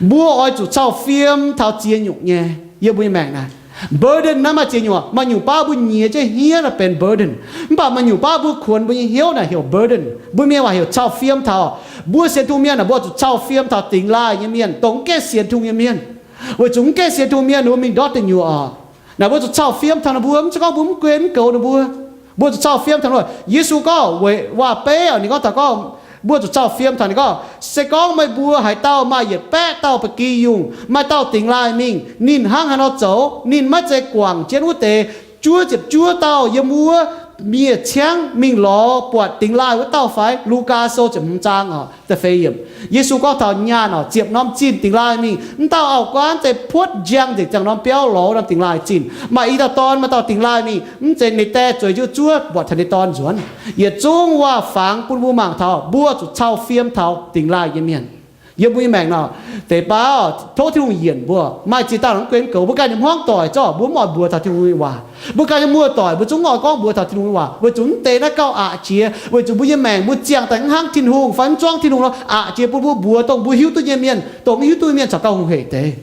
Mbuo oix zuqc cau fiem taux ziex nyungc nyei yiem mbuo nyei maengc naaic. Burden naaiv maaih ziex nyungc, maaih nyungc baav mbuo nyiex jienv hniev naaic benx burden. Mv baac maaih nyungc baav mbuo kuonx mbuo nyei hnyouv naaic heuc burden. Mbuo mienh waac heuc cau fiem taux. Mbuo sienx Tin-Hungh mienh naaic mbuo zuqc cau fiem taux dingx laaih nyei mienh, dongh mv gaengh sienx Tin-Hungh nyei mienh. Weic zuqc mv gaengh sienx Tin-Hungh mienh ninh mbuo mingh ndortv deic nyuoqc oc. Naaic mbuo zuqc cau fiem taux ninh mbuo, mv zeiz gorngv mbuo mv gunv mv goux ninh mbuo. Mbuo zuqc cau fiem taux ninh mbuo. Yesu gorngv weic waac-beiv oc, ninh gorngv taux gorngv, mbuo zuqc cau fiem taux ninh gorngv, se gorngv meih mbuo haaix dauh maaih yietc baeqv dauh ba'gi yungh, maaih dauh dingx laaih mingh, ninh hnangv haaix nor zoux? Ninh maiv zeiz guangc jienv wuov deix juov ziepc juov dauh yiem wuov miev-ciangv mingh lorz buatc dingx laaih wuov dauh fai? Lugaa Sou ziepc hmz zaang oc, da'feix yiemc. Yesu gorngv taux nyaanh oc, ziepc norm zinh dingx laaih mingh, mv dauh auv-guaav mv zeiz puotv njang nzengc ziangh norm biauv lorz norm dingx laaih zinh. Maaih i dauh dorn, maaih dauh dingx laaih mingh, mv zeiz ninh dae zueiz jienv zuov buatc taux ninh dorn nzuonx. Yietc zungv waac-fangx bun mbuo mangc taux mbuo zuqc cau fiem taux dingx laaih nyei mienh. Yiem mbuo nyei maengc nor, deix baav tov Tin-Hungh yienc mbuo. Maaih ziex dauh mv gunv goux, mbuo ganh nyei hmuangv doic zorqv mbuo mv oix mbuox taux Tin-Hungh nyei waac. Mbuo ganh nyei muoz-doic mbuo zungv mv oix gorngv mbuox taux Tin-Hungh nyei waac, weic zuqc mv deix naaiv gauh aqc jiex, weic zuqc mbuo nyei maengc mbuo ziangh daaih mv hnangv Tin-Hungh fai mv zuangv Tin-Hungh nor, aqc jiex bun mbuo mbuox dongh mbuo hiuv duqv nyei mienh, dongh mv hiuv duqv nyei mienh corc gauh hungh hec deix.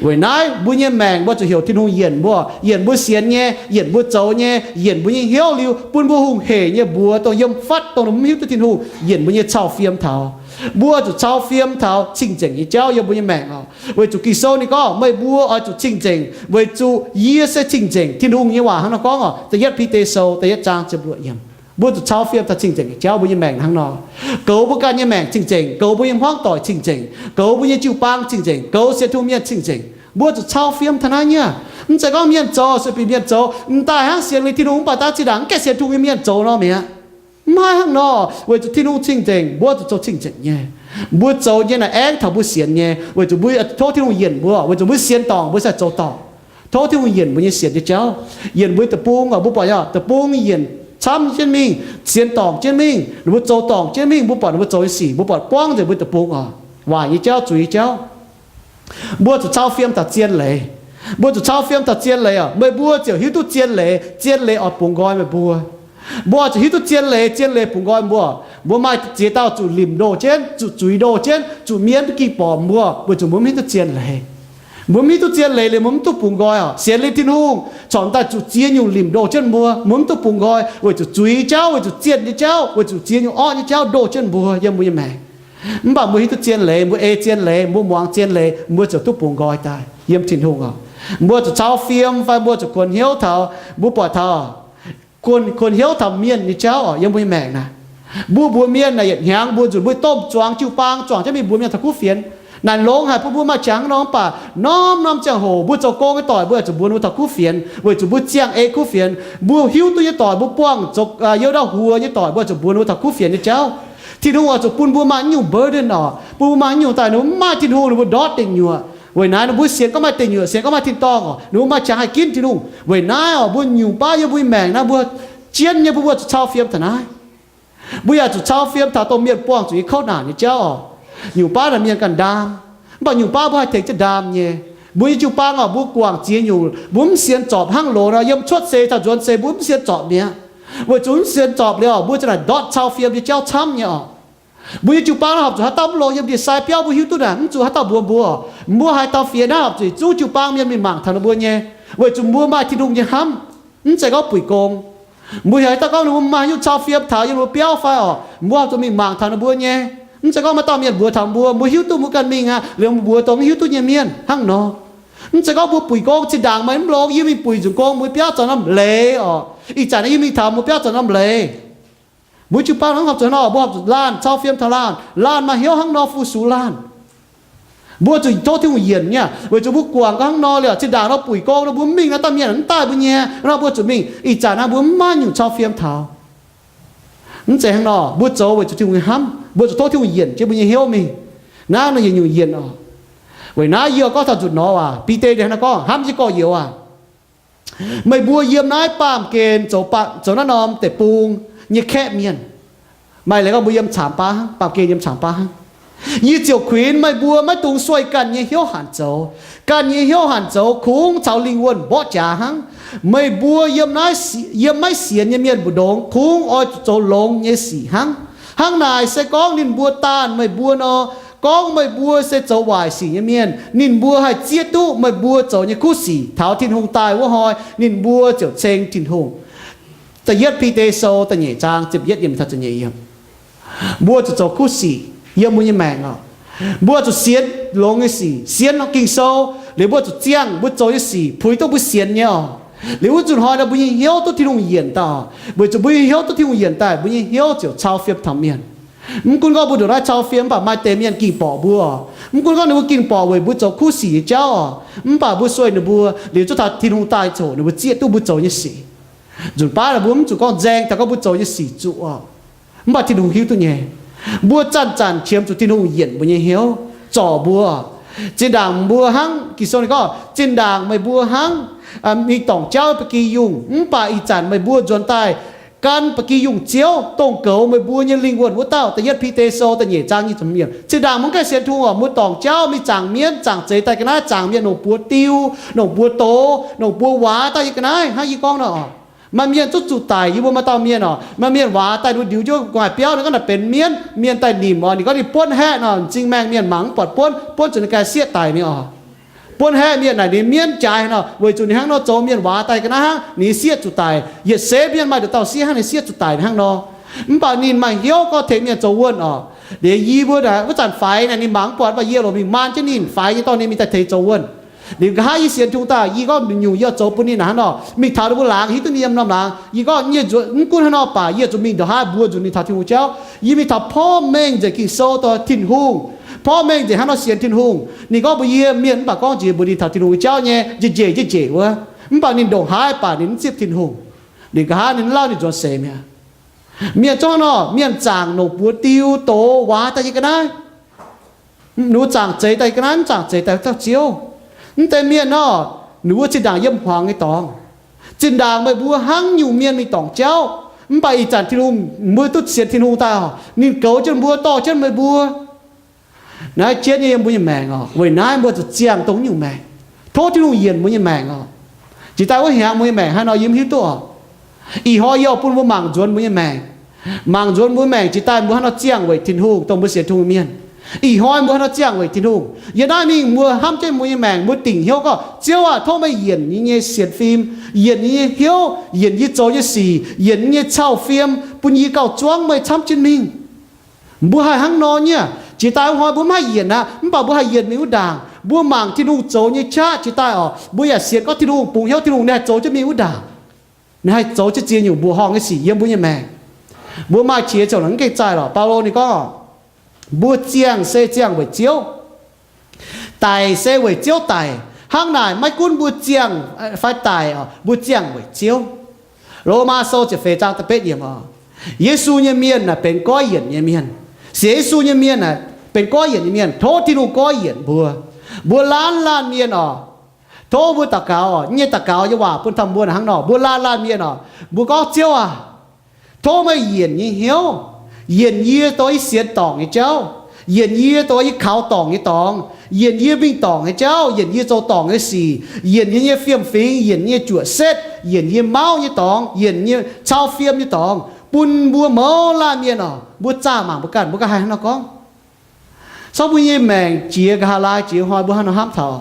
Weic naaiv mbuo nyei maengc mbuo zuqc heuc Tin-Hungh yienc mbuo, yienc mbuo sienx nyei, yienc mbuo zoux nyei, yienc mbuo nyei hnyouv liuz bun mbuo hungh hec nyei mbuox dongh yiem fatv dongh mv hiuv duqv Tin-Hungh, yienc mbuo nyei cau fiem taux. Mbuo zuqc cau fiem taux cing-nzengc nyei jauv yiem mbuo nyei maengc oc. Weic zuqc Ging-Sou ninh gorngv meih mbuo oix zuqc cing-nzengc, weic zuqc yie se cing-nzengc. Tin-Hungh nyei waac hnangv nor gorngv oc, da'yietv Bide Sou da'yietv zaang ziepc luoqc yiemc. Mbuo zuqc cau fiem taux cing-nzengc nyei jauv mbuo nyei maengc hnangv nor. Goux mbuo ganh nyei maengc cing-nzengc, goux mbuo nyei hmuangv doic cing-nzengc, goux mbuo nyei jiu-baang cing-nzengc, goux sienx Tin-Hungh mienh cing-nzengc. Mbuo zuqc cau fiem taux naaiv nyei. Mv zeiz gorngv mienh zoux, sueih bieqc mienh zoux, m'daaih hnangv sienx liuz Tin-Hungh mv baac daav zinh ndaangc mv gaengh sienx Tin-Hungh nyei mienh zoux nor mi'aqv. Mv haih hnangv nor, weic zuqc Tin-Hungh cing-nzengc, mbuo zuqc zoux cing-nzengc nyei. Mbuo zoux nyei naaic aengx taux mbuo sienx nyei, weic zuqc mbuo tov Tin-Hungh yienc mbuo, weic zuqc mbuo sienx dorngc mbuo sai zoux dorngc. Tov Tin-Hungh yienc mbuo nyei sienx nyei jauv, yienc mbuo deic-bung oc. Mbuo buatc nyei deic-bung yienc camv jienv mingh, sienx dorngc jienv mingh, ninh mbuo zoux dorngc jienv mingh, mbuo buatc ninh mbuo zoux nyei sic, mbuo buatc buangv nzengc mbuo deic-bung oc. Waaic nyei jauv, zuiz nyei jauv. Mbuo zuqc cau fiem taux zien leiz. Mbuo zuqc cau fiem taux zien leiz oc. Meih mbuo ziouc hiuv duqv zien leiz, zien leiz oix bungx nqoi meih mbuo. Mbuo oix zuqc hiuv duqv zien leiz, zien leiz bungx nqoi mbuo. Mbuo maaih ziex dauh zuqc limc ndoh jienv, zuqc zuiz ndoh jienv, zuqc mienv duqv ging borqc mbuo, weic zuqc mbuo mv hiuv duqv zien leiz. Mbuo mv hiuv duqv zien leiz liuz mbuo mv duqv bungx nqoi oc. Sienx liuz Tin-Hungh corc daaih zuqc ziex nyungc limc ndoh jienv mbuo, mbuo mv duqv bungx nqoi, weic zuqc zuiz nyei jauv, weic zuqc zienh nyei jauv, weic zuqc ziex nyungc orqv nyei jauv ndoh jienv mbuo yiem mbuo nyei maengc. Mv baac mbuo hiuv duqv zien leiz, mbuo ei zien leiz, mbuo muangx zien leiz, mbuo ziouc duqv bungx nqoi daaih yiem Tin-Hungh oc. Mbuo zuqc cau fiem fai mbuo zuqc kuonx hnyouv taux, mbuo buatc taux kuonx hnyouv taux mienh nyei jauv oc, yiem mbuo nyei maengc naaic. Mbuo mbuox mienh naaic yietc hnyangx mbuo nzunc mbuo domh zuangx jiu-baang, zuangx jienv mingh mbuox mienh taux kuv fienx. Naaic longx haic bun mbuo maaih qangx nor, mv baac norm-norm ziangh hoc mbuo zoux gong nyei doic mbuo oix zuqc mbuox ninh mbuo taux kuv fienx, weic zuqc mbuo ziangh ei kuv fienx. Mbuo hiuv duqv nyei doic, mbuo buangh zoux, ah, youh ndau-huox nyei doic mbuo oix zuqc mbuox ninh mbuo taux kuv fienx nyei jauv. Tin-Hungh oix zuqc bun mbuo maaih naaiv nyungc burden oc, bun mbuo maaih naaiv nyungc daaih ninh mbuo mv maaih Tin-Hungh ninh mbuo ndortv deic nyuoqc. Weic naaiv ninh mbuo sienx gorngv maaih deic nyuoqc, sienx gorngv maaih tin-dorngh oc, ninh mbuo maaih qangx haih ginv Tin-Hungh. Weic naaiv oc, mbuo nyungc baav yiem mbuo nyei maengc naaiv mbuo jienv nyei, mbuo zuqc cau fiem taux naaiv. Mbuo yaac zuqc cau fiem taux dongh mienh buangh zuqc nyei kouv naanc nyei jauv oc. Nyungc baav naaic mienh ganh ndaam, mv baac nyungc baav mbuo haih tengx jienv ndaam nyei. Mbuo nyei jiu-baang oc, mbuo guangc ziex nyungc, mbuo mv sienx zorpc hnangv loz nor, yiem cuotv seix taux nzuonx seix mbuo mv sienx zorpc mi'aqv. Weic zuqc mv sienx zorpc liuz oc, mbuo ziouc naaic ndortv cau fiem nyei jauv camv nyei oc. Mbuo nyei jiu-baang naaiv horpc zuqc haaix dauh mv longx yiem ndie-sai biauv mbuo hiuv duqv naaic, mv zuqc haaix dauh mbuox mbuo oc. Mbuo haaix dauh fienx naaiv horpc zuqc zungv jiu-baang mienh mingh mangc taux ninh mbuo nyei, weic zuqc mbuo maaih Tin-Hungh nyei hnamv. Mv zeiz gorngv puix gong. Mbuo haaix dauh gorngv ninh mbuo maaih nyungc cau fiem taux yiem ninh mbuo biauv fai oc, mbuo horpc zuqc mingh mangc taux ninh mbuo nyei. Mv zeiz gorngv maaih dauh mienh mbuox taux mbuo, mbuo hiuv duqv mbuo ganh mingh aqv, liuz mbuox dongh mv hiuv duqv nyei mienh hnangv nor. Mv zeiz gorngv mbuo puix gong, zinh ndaangc meih mv longx, yie mingh puix nzunc gong, mbuo biauv zoux norm leiz oc. Ih zanc naaiv yie mingh taux mbuo biauv zoux norm leiz. Mbuo jiu-baang hnangv horpc zuqc nor, mbuo horpc zuqc laanh, cau fiem taux laanh, laanh maaih hnyouv hnangv nor fu-sux laanh. Mbuo zuqc tov Tin-Hungh yienc nyei, weic zuqc mbuo guangc gau hnangv nor liuz, zinh ndaangc nor buic gong nor mbuo mv mingh nor, dauh mienh mv daaih mbuo nyei, nor mbuo zuqc mingh. Ih zanc naaiv mbuo mv maaih nyungc cau fiem taux. Mv zeiz hnangv nor, mbuo zoux weic zuqc Tin-Hungh nyei hnamv, mbuo zuqc tov Tin-Hungh yienc jienv mbuo nyei hnyouv mingh. Naaiv nor yietc nyungc yienc oc. Weic naaiv yie gorngv taux nzunc nor waac, Bide nor gorngv hnamv jienv gorx-youz aac, meih mbuo yiem naaiv baamh gen zoux, zoux naaiv norm deic-bung nyei kaeqv mienh, maaih leiz gorngv mbuo yiem caamx baav hnangv, baamh gen yiem caamx baav hnangv. Yie ziouc kuinx meih mbuo maiv dungx sueih ganh nyei hnyouv hanc zoux. Ganh nyei hnyouv hanc zoux kungx caux lingh wuonh mborqv jaax hnangv. Meih mbuo yiem naaiv, yiem maiv sienx nyei mienh mbu'ndongx kungx oix zuqc zoux longx nyei sic hnangv. Hnangv naaic se gorngv ninh mbuo daanh meih mbuo nor, gorngv meih mbuo se zoux waaic sic nyei mienh, ninh mbuo haih zieqv duqv meih mbuo zoux nyei kuv sic taux Tin-Hungh daaih wuov hnoi, ninh mbuo ziouc ceng Tin-Hungh. Da'yietv Bide Sou da'nyeic zaang ziepc yietv yiem taux ziepc nyeic yiem. Mbuo zuqc zoux kuv sic yiem mbuo nyei maengc oc. Mbuo zuqc sienx longx nyei sic, sienx Ging-Sou, liuz mbuo zuqc ziangh mbuo zoux nyei sic puix duqv mbuo sienx nyei oc. Liuz wuov nzunc hnoi nor mbuo nyei hnyouv duqv Tin-Hungh yienc daaih oc. Weic zuqc mbuo nyei hnyouv duqv Tin-Hungh yienc daaih, mbuo nyei hnyouv ziouc cau fiem taux mienh. Mv gunv gorngv mbuo ndongc naaiv cau fiem, mv baac maaih deix mienh ging borqc mbuo oc. Mv gunv gorngv ninh mbuo ging borqc weic mbuo zoux kuv sic nyei jauv oc, mv baac mbuo sueih ninh mbuo liuz zuqc taux Tin-Hungh daaih ziouc ninh mbuo zieqv duqv mbuo zoux nyei sic. Nzunc baav naaic mbuo mv zuqc gorngv nzaeng taux gorngv mbuo zoux nyei sic zuqc oc. Mv baac Tin-Hungh hiuv duqv nyei. Mbuo zanc-zanc qiemx zuqc Tin-Hungh yienc mbuo nyei hnyouv, zorc mbuo. Zinh ndaangc mbuo hnangv, Ging-Sou ninh gorngv, zinh ndaangc meih mbuo hnangv mingh dorngc jauv ba'gi yungh, mv baac ih zanc meih mbuo nzuonx daaih gan ba'gi yungh Ziouv, dongh goux meih mbuo nyei lingh wuonh wuov dauh. Da'yietv Bide Sou da'nyeic zaang nyic ziepc hmz yiemc. Zinh ndaangc mbuo mv gaengh sienx Tin-Hungh oc, mbuo dorngc jauv mingh zaangc mienv, zaangc zeix daaih ga'naaiv, zaangc mienh nongc buoz diu, nongc buoz doz, nongc buoz waac daaih yie ga'naaiv hnangv yie gorngv nor oc. Maaih mienh zuqc zuqc daic, yie mbuo maaih dauh mienh oc, maaih mienh waac daaih ninh mbuo ndiux jienv gu'nguaaic biauv, ninh gorngv naaic benx mienv, mienh daaih nimc oc, ninh gorngv ninh buonv haeqv nor, m'zing maengh mienh mangc mv buatc buonv, buonv zuqc ninh ganh sieqv daic mingh oc. Buonv haeqv mienh naaic ninh mienv jaaix nor, weic zuqc ninh hnangv nor zoux mienh waac daaih ga'naaiv hnangv, ninh sieqv zuqc daic. Yietc seix mienh maaih nduqc dauh sieqv hnangv, ninh sieqv zuqc daic hnangv nor. Mv baac ninh maaih hnyouv gorngv tengx mienh zoux wuonh oc. Liuz yie mbuo wuov zanc faix naaic ninh mangc mv buatc, mv baac yie lorz mingh maan jienv ninh, faix nyei dorh ninh mingh daaih tengx zoux wuonh. Liuz nqa'haav yie sienx Tin-Hungh daaih, yie gorngv nyungc yie oix zoux bun ninh naaic hnangv nor, mingh taux ninh mbuo laangz hiuv duqv ninh yiem norm laangz. Yie gorngv yie zuqc, mv gunv haaix nor baac yie zuqc mingh ndongc haaix mbuox nzunc ninh taux Tin-Hungh jauv. Yie mingh taux porv mengh nzengc Ging-Sou dorh Tin-Hungh, porv mengh nzengc hnangv nor sienx Tin-Hungh. Ninh gorngv mbuox yie mienh mv baac gorngv njiec mbuox ninh taux Tin-Hungh jauv nyei, njiec njiec njiec njiec wuov. Mv baac ninh ndongc haaix baac ninh mv zipv Tin-Hungh. Liuz nqa'haav ninh lauh ninh nzuonx seix mi'aqv. Mienh zungv hnangv nor, mienh zaangc nongc buoz diu, doz, waac daaih yie ga'naaiv. Ninh mbuo zaangc zeix daaih ga'naaiv, mv zaangc zeix daaih dauh Ziouv. Mv deix mienh nor, ninh mbuo zinh ndaangc yiem hmuangx nyei dorngx. Zinh ndaangc meih mbuo hnangv nyungc mienh mingh dorngc jauv, mv baac ih zanc Tin-Hungh, mbuo duqv sienx Tin-Hungh daaih oc, ninh goux jienv mbuo, dorh jienv meih mbuo. Naaiv jienv nyei yiem mbuo nyei maengc oc. Weic naaiv mbuo zuqc ziangh dongh nyungc maengc. Tov Tin-Hungh yienc mbuo nyei maengc oc. Jiex daaih wuov hnyangx mbuo nyei maengc haaix nor yie mv hiuv duqv oc. Ih hnoi yie oix bun mbuo mangc nzuonx mbuo nyei maengc. Mangc nzuonx mbuo maengc jiex daaih mbuo haaix nor ziangh weic Tin-Hungh, dongh mbuo sienx Tin-Hungh mienh. Ih hnoi mbuo haaix nor ziangh weic Tin-Hungh. Yiem naaiv mingh mbuo hnamv jienv mbuo nyei maengc, mbuo dingc hnyouv gorngv, Ziouv aah, tov meih yienc yie nyei sienx fim, yienc yie nyei hnyouv, yienc yie zoux nyei sic, yienc yie nyei cau fiem, bun yie gauh zuangv meih camv jienv mingh. Mbuo haih hnangv nor nyei. Jiex daaih wuov hnoi mbuo mv haih yienc aqv, mv baac mbuo haih yienc mingh wuov ndaangc. Mbuo mangc Tin-Hungh zoux nyei qaqv jiex daaih oc, mbuo yaac sienx gorngv Tin-Hungh bungx hnyouv, Tin-Hungh ninh haih zoux jienv mingh wuov ndaangc. Ninh haih zoux jienv ziex nyungc mbuoqc horngh nyei sic yiem mbuo nyei maengc. Mbuo maaih qiex ziouc mv gengh zaih lorqc. Baulo ninh gorngv, mbuo ziangh se ziangh weic Ziouv. Daic se weic Ziouv daic. Hnangv naaic, maiv gunv mbuo ziangh fai daic, mbuo ziangh weic Ziouv. Lomaa Sou ziepc feix zaang da'betv yiemc oc, Yesu nyei mienh naaic benx goiv yienc nyei mienh. Sienx Yesu nyei mienh naaic benx goiv yienc nyei mienh. Tov Tin-Hungh goiv yienc mbuo. Mbuo laanh laanh mienh oc, tov mbuo daux gaux oc. Yie nyei daux gaux nyei waac bun taux mbuo naaic hnangv nor, mbuo laanh laanh mienh oc, mbuo gorngv, Ziouv aac, tov meih yienc nyei hnyouv, yienc yie dongh yie sienx dorngc nyei jauv, yienc yie dongh yie kaux dorngc nyei dorngx, yienc yie mingh dorngc nyei jauv, yienc yie zoux dorngc nyei sic, yienc yie nyei fiem-fingx, yienc yie nyei juoqc setv, yienc yie mauv nyei dorngx, yienc yie nyei cau fiem nyei dorngx, bun mbuo mouz laanh mienh oc, mbuo zaah mangc mbuo ganh, mbuo ganh haih hnangv nor gorngv. Corc mbuo nyei maengc jiex nqa'haav laai jiex hnoi mbuo hnangv nor hnamv taux,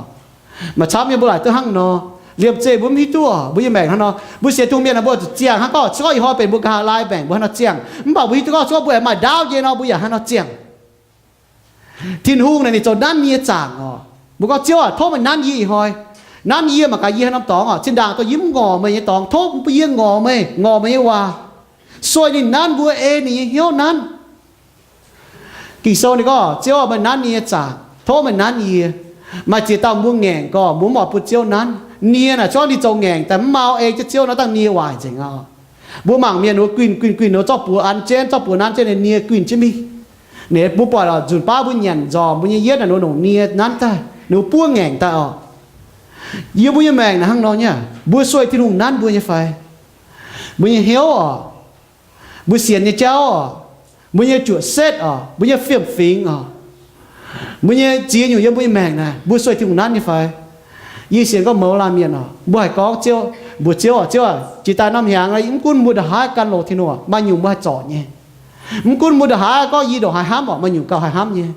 maaih camv nyei mbuo laaic duqv hnangv nor. Liemh zeih mbuo mv hiuv duqv mbuo nyei maengc hnangv nor. Mbuo sienx Tin-Hungh mienh naaic mbuo zuqc ziangh hnangv gorngv corc ih hnoi benx mbuo nqa'haav laai maengc mbuo hnangv nor ziangh. Mv baac mbuo hiuv duqv gorngv corc mbuo aengx maaih ndaauv nyei nor mbuo yaac hnangv nor ziangh. Tin-Hungh naaic ninh zoux nanv nyei zaangc oc. Mbuo gorngv, Ziouv aac, tov meih nanv yie ih hnoi. Nanv yie mangc gaax yie haaix norm dorngx oc. Zinh ndaangc dongh yie mv ngorc meih nyei dorngx, tov bun yie ngorc meih, ngorc meih nyei waac. Sueih ninh nanv mbuo, ei ninh nyei hnyouv nanv. Ging-Sou ninh gorngv, Ziouv aac, meih nanv yie nyei zaangc, tov meih nanv yie. Maaih ziex dauh mbuo ngaengc gorngv mbuo mv oix bun Ziouv nanv. Nie naaic zorqv ninh zoux ngaengc daaih mv mau ei jienv Ziouv nor dangh nie waaic nzengc aqv. Mbuo mangc mienh ninh mbuo guinh guinh guinh ninh mbuo zorqv buoz an jienv, zorqv buoz nanv jienv, ninh nie guinh jienv mingh. Ninh mbuo buatc oc, nzunc baav mbuo nyanc nzormc mbuo nyei yietv naaic ninh mbuo longc nie nanv daaih, ninh mbuo buov ngaengc daaih oc. Yiem mbuo nyei maengc naaic hnangv nor nyei aac, mbuo sueih Tin-Hungh nanv mbuo nyei fai? Mbuo nyei hnyouv oc, mbuo sienx nyei jauv oc, mbuo nyei juoqc setv oc, mbuo nyei fiem-fingx oc, mbuo nyei ziex nyungc yiem mbuo nyei maengc naaic, mbuo sueih Tin-Hungh nanv nyei fai? Yie sienx gorngv mouz laanh mienh oc, mbuo haih gorngv Ziouv, mbuox Ziouv oc, Ziouv aac, jiex daaih norm hnyangx mv gunv mbuo ndongc haaix gan longx Tin-Hungh oc, maaih nyungc mbuo haih zorc nyei. Mv gunv mbuo ndongc haaix gorngv yie ndongc haaix hnamv oc, maaih nyungc gauh haih hnamv nyei.